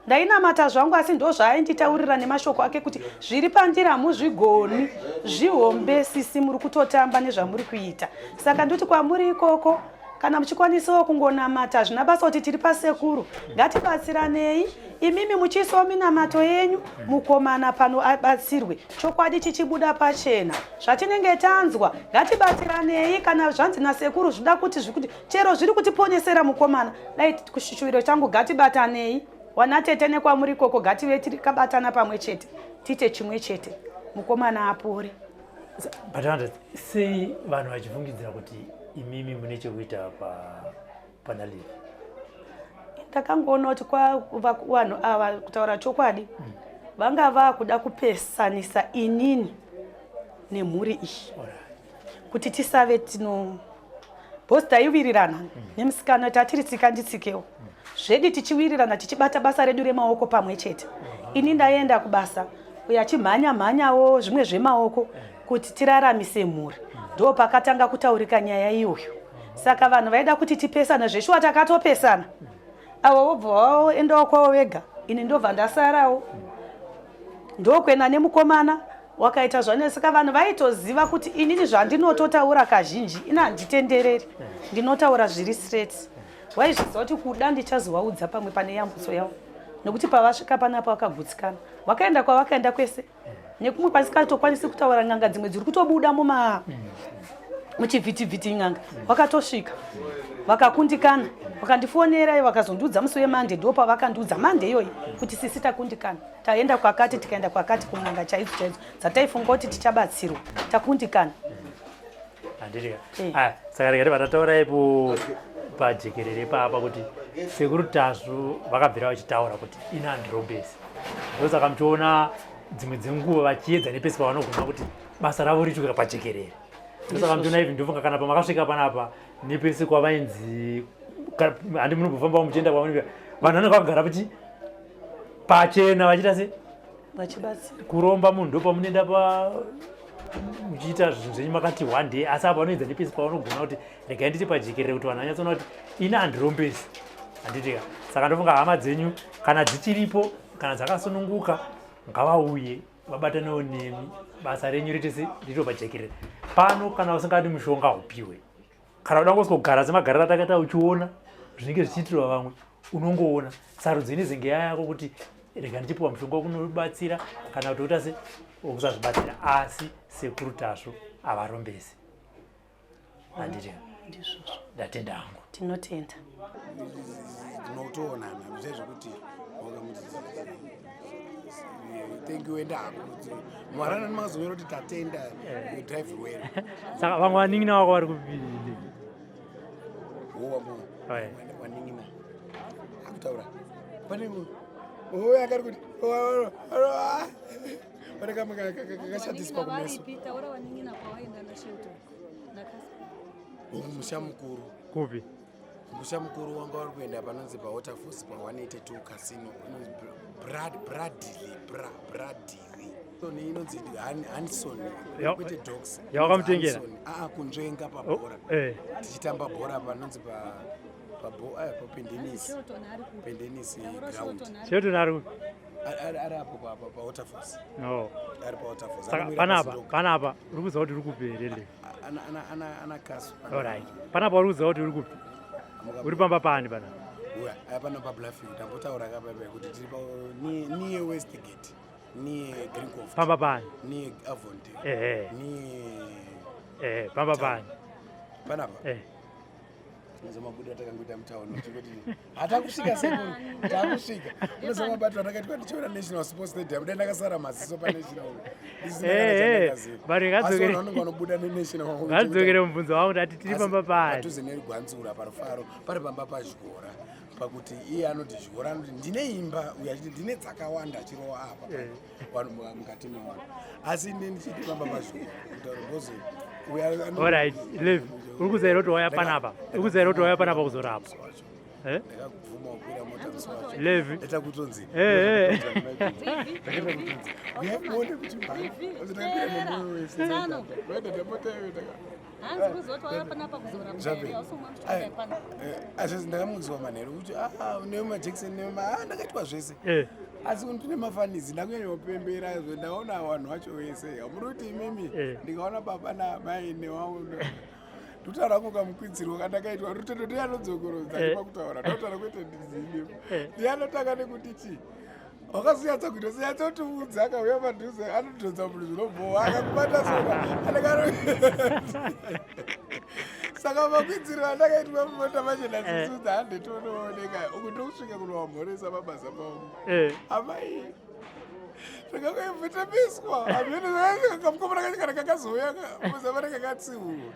Ndainamata zvangu, asi ndo zvaainditaurira nemashoko ake kuti zviri pandiri hamuzvigoni, zvihombe sisi, muri kutotamba nezvamuri kuita. Saka ndoti kwamuri ikoko, kana muchikwanisawo kungonamata, hazvina basa kuti tiri pasekuru, ngatibatsiranei, imimi muchiisawo minamato yenyu, mukomana pano abatsirwe, chokwadi chichibuda pachena zvatinenge tanzwa. Ngatibatsiranei. Kana zvanzi nasekuru zvida kuti zvikuti chero zviri kutiponesera mukomana, dai kushuviro changu, ngatibatanei wanatete nekwamuri ikoko, ngative tikabatana pamwe chete, tiite chimwe chete, mukomana apore. But Wanda, sei vanhu vachifungidzira kuti imimi mune chekuita pana Livi? Ndakangoona kuti vanhu ava, kutaura chokwadi, vanga vakuda kupesanisa inini nemhuri iyi kuti tisave tino bhosi. Taiwirirana nemusikana, tatiri tsika nditsikewo zvedi, tichiwirirana, tichibata basa redu remaoko pamwe chete. Ini ndaenda kubasa, uyo achimhanya mhanyawo zvimwe zvemaoko kuti tiraramise mhuri. Ndo pakatanga kutaurika nyaya iyoyo. Saka vanhu vaida kuti tipesana. Zveshuwa takatopesana. Avo vobva vaendawo kwavo vega, ini ndobva ndasarawo, ndokwena nemukomana wakaita zvane. Saka vanhu vaitoziva kuti inini zvandinototaura kazhinji, ini handitendereri, ndinotaura zviri straight. Waizviziva kuti kuda ndichazovaudza pamwe pane yambutso yavo, nekuti pavasvika panapa vakagutsikana, vakaenda kwavakaenda kwese nekumwe kwasikatokwanisi kutaura. N'anga dzimwe dziri kutobuda muma muchivhitivhiti, n'anga vakatosvika vakakundikana. Vakandifonera, vakazondiudza musi weMande. Ndo pavakandiudza Mande iyoyi kuti, "Sisi, takundikana, taenda kwakati, tikaenda kwakati, kun'anga chaidzo chaidzo dzataifunga kuti tichabatsirwa, takundikana." Handiti? Ah, saka rega tibva tataura ipo pajekerere papa kuti Sekuru Tasvu vakabvira vachitaura kuti ini handirombesi. Ndosaka muchiona dzimwe dzenguva vachiedza nepesi pavanogona kuti basa ravo riitwe pajekerere. Ndosaka muchiona even, ndofunga kana pamakasvika panapa nepesi kwavainzi handi munombofamba muchienda kwavanenge, vanhu vanenge vakagara pachi pachena vachiita se Vachibatsira. Kuromba munhu. Ndo pamunoenda pa muchiita zvinhu zvenyu makati one day, asi apa vanoedza nepesi pavanogona kuti regai nditi pajekerere kuti vanhu vanyatsoona kuti ini handirombesi, handitika? Saka ndofunga hama dzenyu kana dzichiripo, kana dzakasununguka, ngavauye vabatanewo nemi, basa renyu riite se rito pajekerere pano. Kana usingadi mushonga, upiwe. Kana uda kugara semagariro atakaita, uchiona zvinenge zvichiitirwa vamwe, unongoona sarudzo inezenge yayako kuti rega ndichipiwa mushonga wekunobatsira kana kuti uita se wokusazvibatsira. Asi Sekuru Tasvu havarombesi, handiti? Ndizvozvo. Ndatenda hangu. Tinotenda. Tinotoonana zvezvekuti wakamuti thank you, enda hako. Mwarana makazonyora kuti tatenda, you drive well. Saka vamwe vanin'ina vako vari kupinde? Wowangu wanin'ina akutaura pane uyo akari kuti pane kamwe kakashatiswa kumeso. Taura wanin'ina kwawaenda naShelton. Musha mukuru. Kupi? Musha mukuru wanga vari kuenda panonzi paWaterfalls, pa182 Casino, inonzi Bradley, Bradley inonzi Hanson, kwete Dogs. Yawakamutengera? Aa, kunzvenga pabhora. Tichitamba bhora panonzi papendenis, Pendenis ground. Shelton ari kupi? Ari apo paWaterfalls. No. Ari paWaterfalls. Saka panapa, panapa uri kuziva kuti uri kupi here le? Ana kasu. Alright, panapa uri kuziva kuti uri kupi? Uri pamba pani panapa? Uya aya pano paBlaffield, tambotaura kapapa kuti tiri near Westgate, near Greencoft. Pamba pani? Near Avondale. Ehe. Near Ehe, pamba pani? Panapa. Mabudo atakangoita mutauni chikuti hatakusvika, sekuru, takusvika. Unoziva mabato atakaitwa ndichiona National Sports Stadium, dai ndakasara maziso paNational. But vanenge vanobuda neNational. Ngadzokere mubvunzo wangu, ndati tiri pamba pani? Padhuze neRugwanzura, paRufaro, pari pamba paZvikora, pakuti iye anoti Zvikora anoti ndine imba, uyo achiti ndine dzakawanda, achirova apa vanhu mukati mevanhu, asi ine ndichiti pamba paZvikora kutaura because uyo Alright, Levi, uri kuziva here kuti wauya panapa? Uri kuziva here kuti wauya panapa kuzorapwa? Eh? Ndakabvuma kukwira mota musi wacho. Levi. Ndaita kutonzi ndakaita kutonzi uyai muone kuti ndakakwira nemwoyo wese. Tsano. Vaenda ndamota iyoyo Hanzi kuzoti wauya panapa kuzorapwa here? Hausomwa mushonga pano. Asi ndakamuudzwa manheru kuti nemajekiseni nema ndakaitwa zvese. Asi ndine mafanizi, ndakunyanya kupembera, ndaona vanhu vacho vese. Muri kuti imimi ndikaona baba namai newangu, ndikutaura kunga mukwidzirwo kandakaitwa. Rutendo ndiye anodzokorodza pakutaura, ndotaura kwete ndizini. Ndiye anotanga nekunditi wakazonyatsa kuita senyatsotiudza, akauya padhuze anodhonza munhu zvinobhowa, akakubata sona anenge. Saka makwidziro andakaitwa mumota machena sisudza, handetonooneka uku, ndokusvika kunovamhoresa mabasa pangu. Amai, zvakakoivhitemiswa kamukomana kacho kana kakazouya muzavane kakatsiurwa.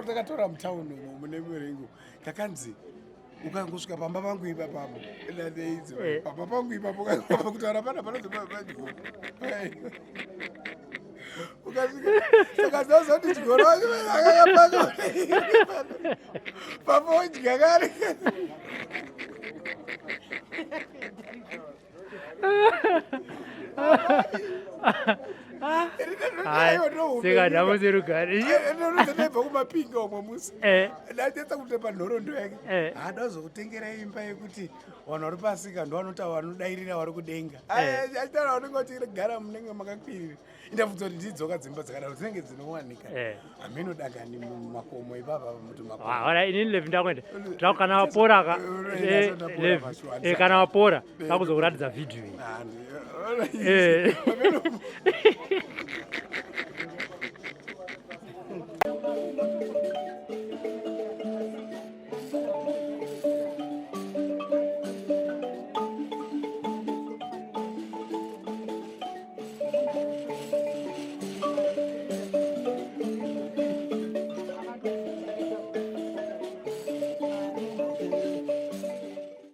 Takatora mutauni umo mune muringo, kakanzi Ukangosvika pamba pangu ipapapo nadeidzi Eh. pamba pangu ipapo kutaura pana panozopadyo ukasvika saka zazoti dyoro akakapaka papa odya kare. Seka nhamo serugare. Ndobva kumapinga umwe musi. Ndatsetsa kutepa nhoroondo yake. Haada kuzokutengera imba yekuti vanhu vari pasika ndovanotaura vanodairira vari kudenga. Achitaura vanenge vachigara munenge makakwirira. Indabvunza kuti ndidzoka dzimba dzakadaro dzinenge dzinowanika hameno dangani mumakomo ipapa muti makomo. Ora inini Levi ndakuenda. Ndau kana wapora ka Levi. Kana wapora takuzokuratidza video iyi.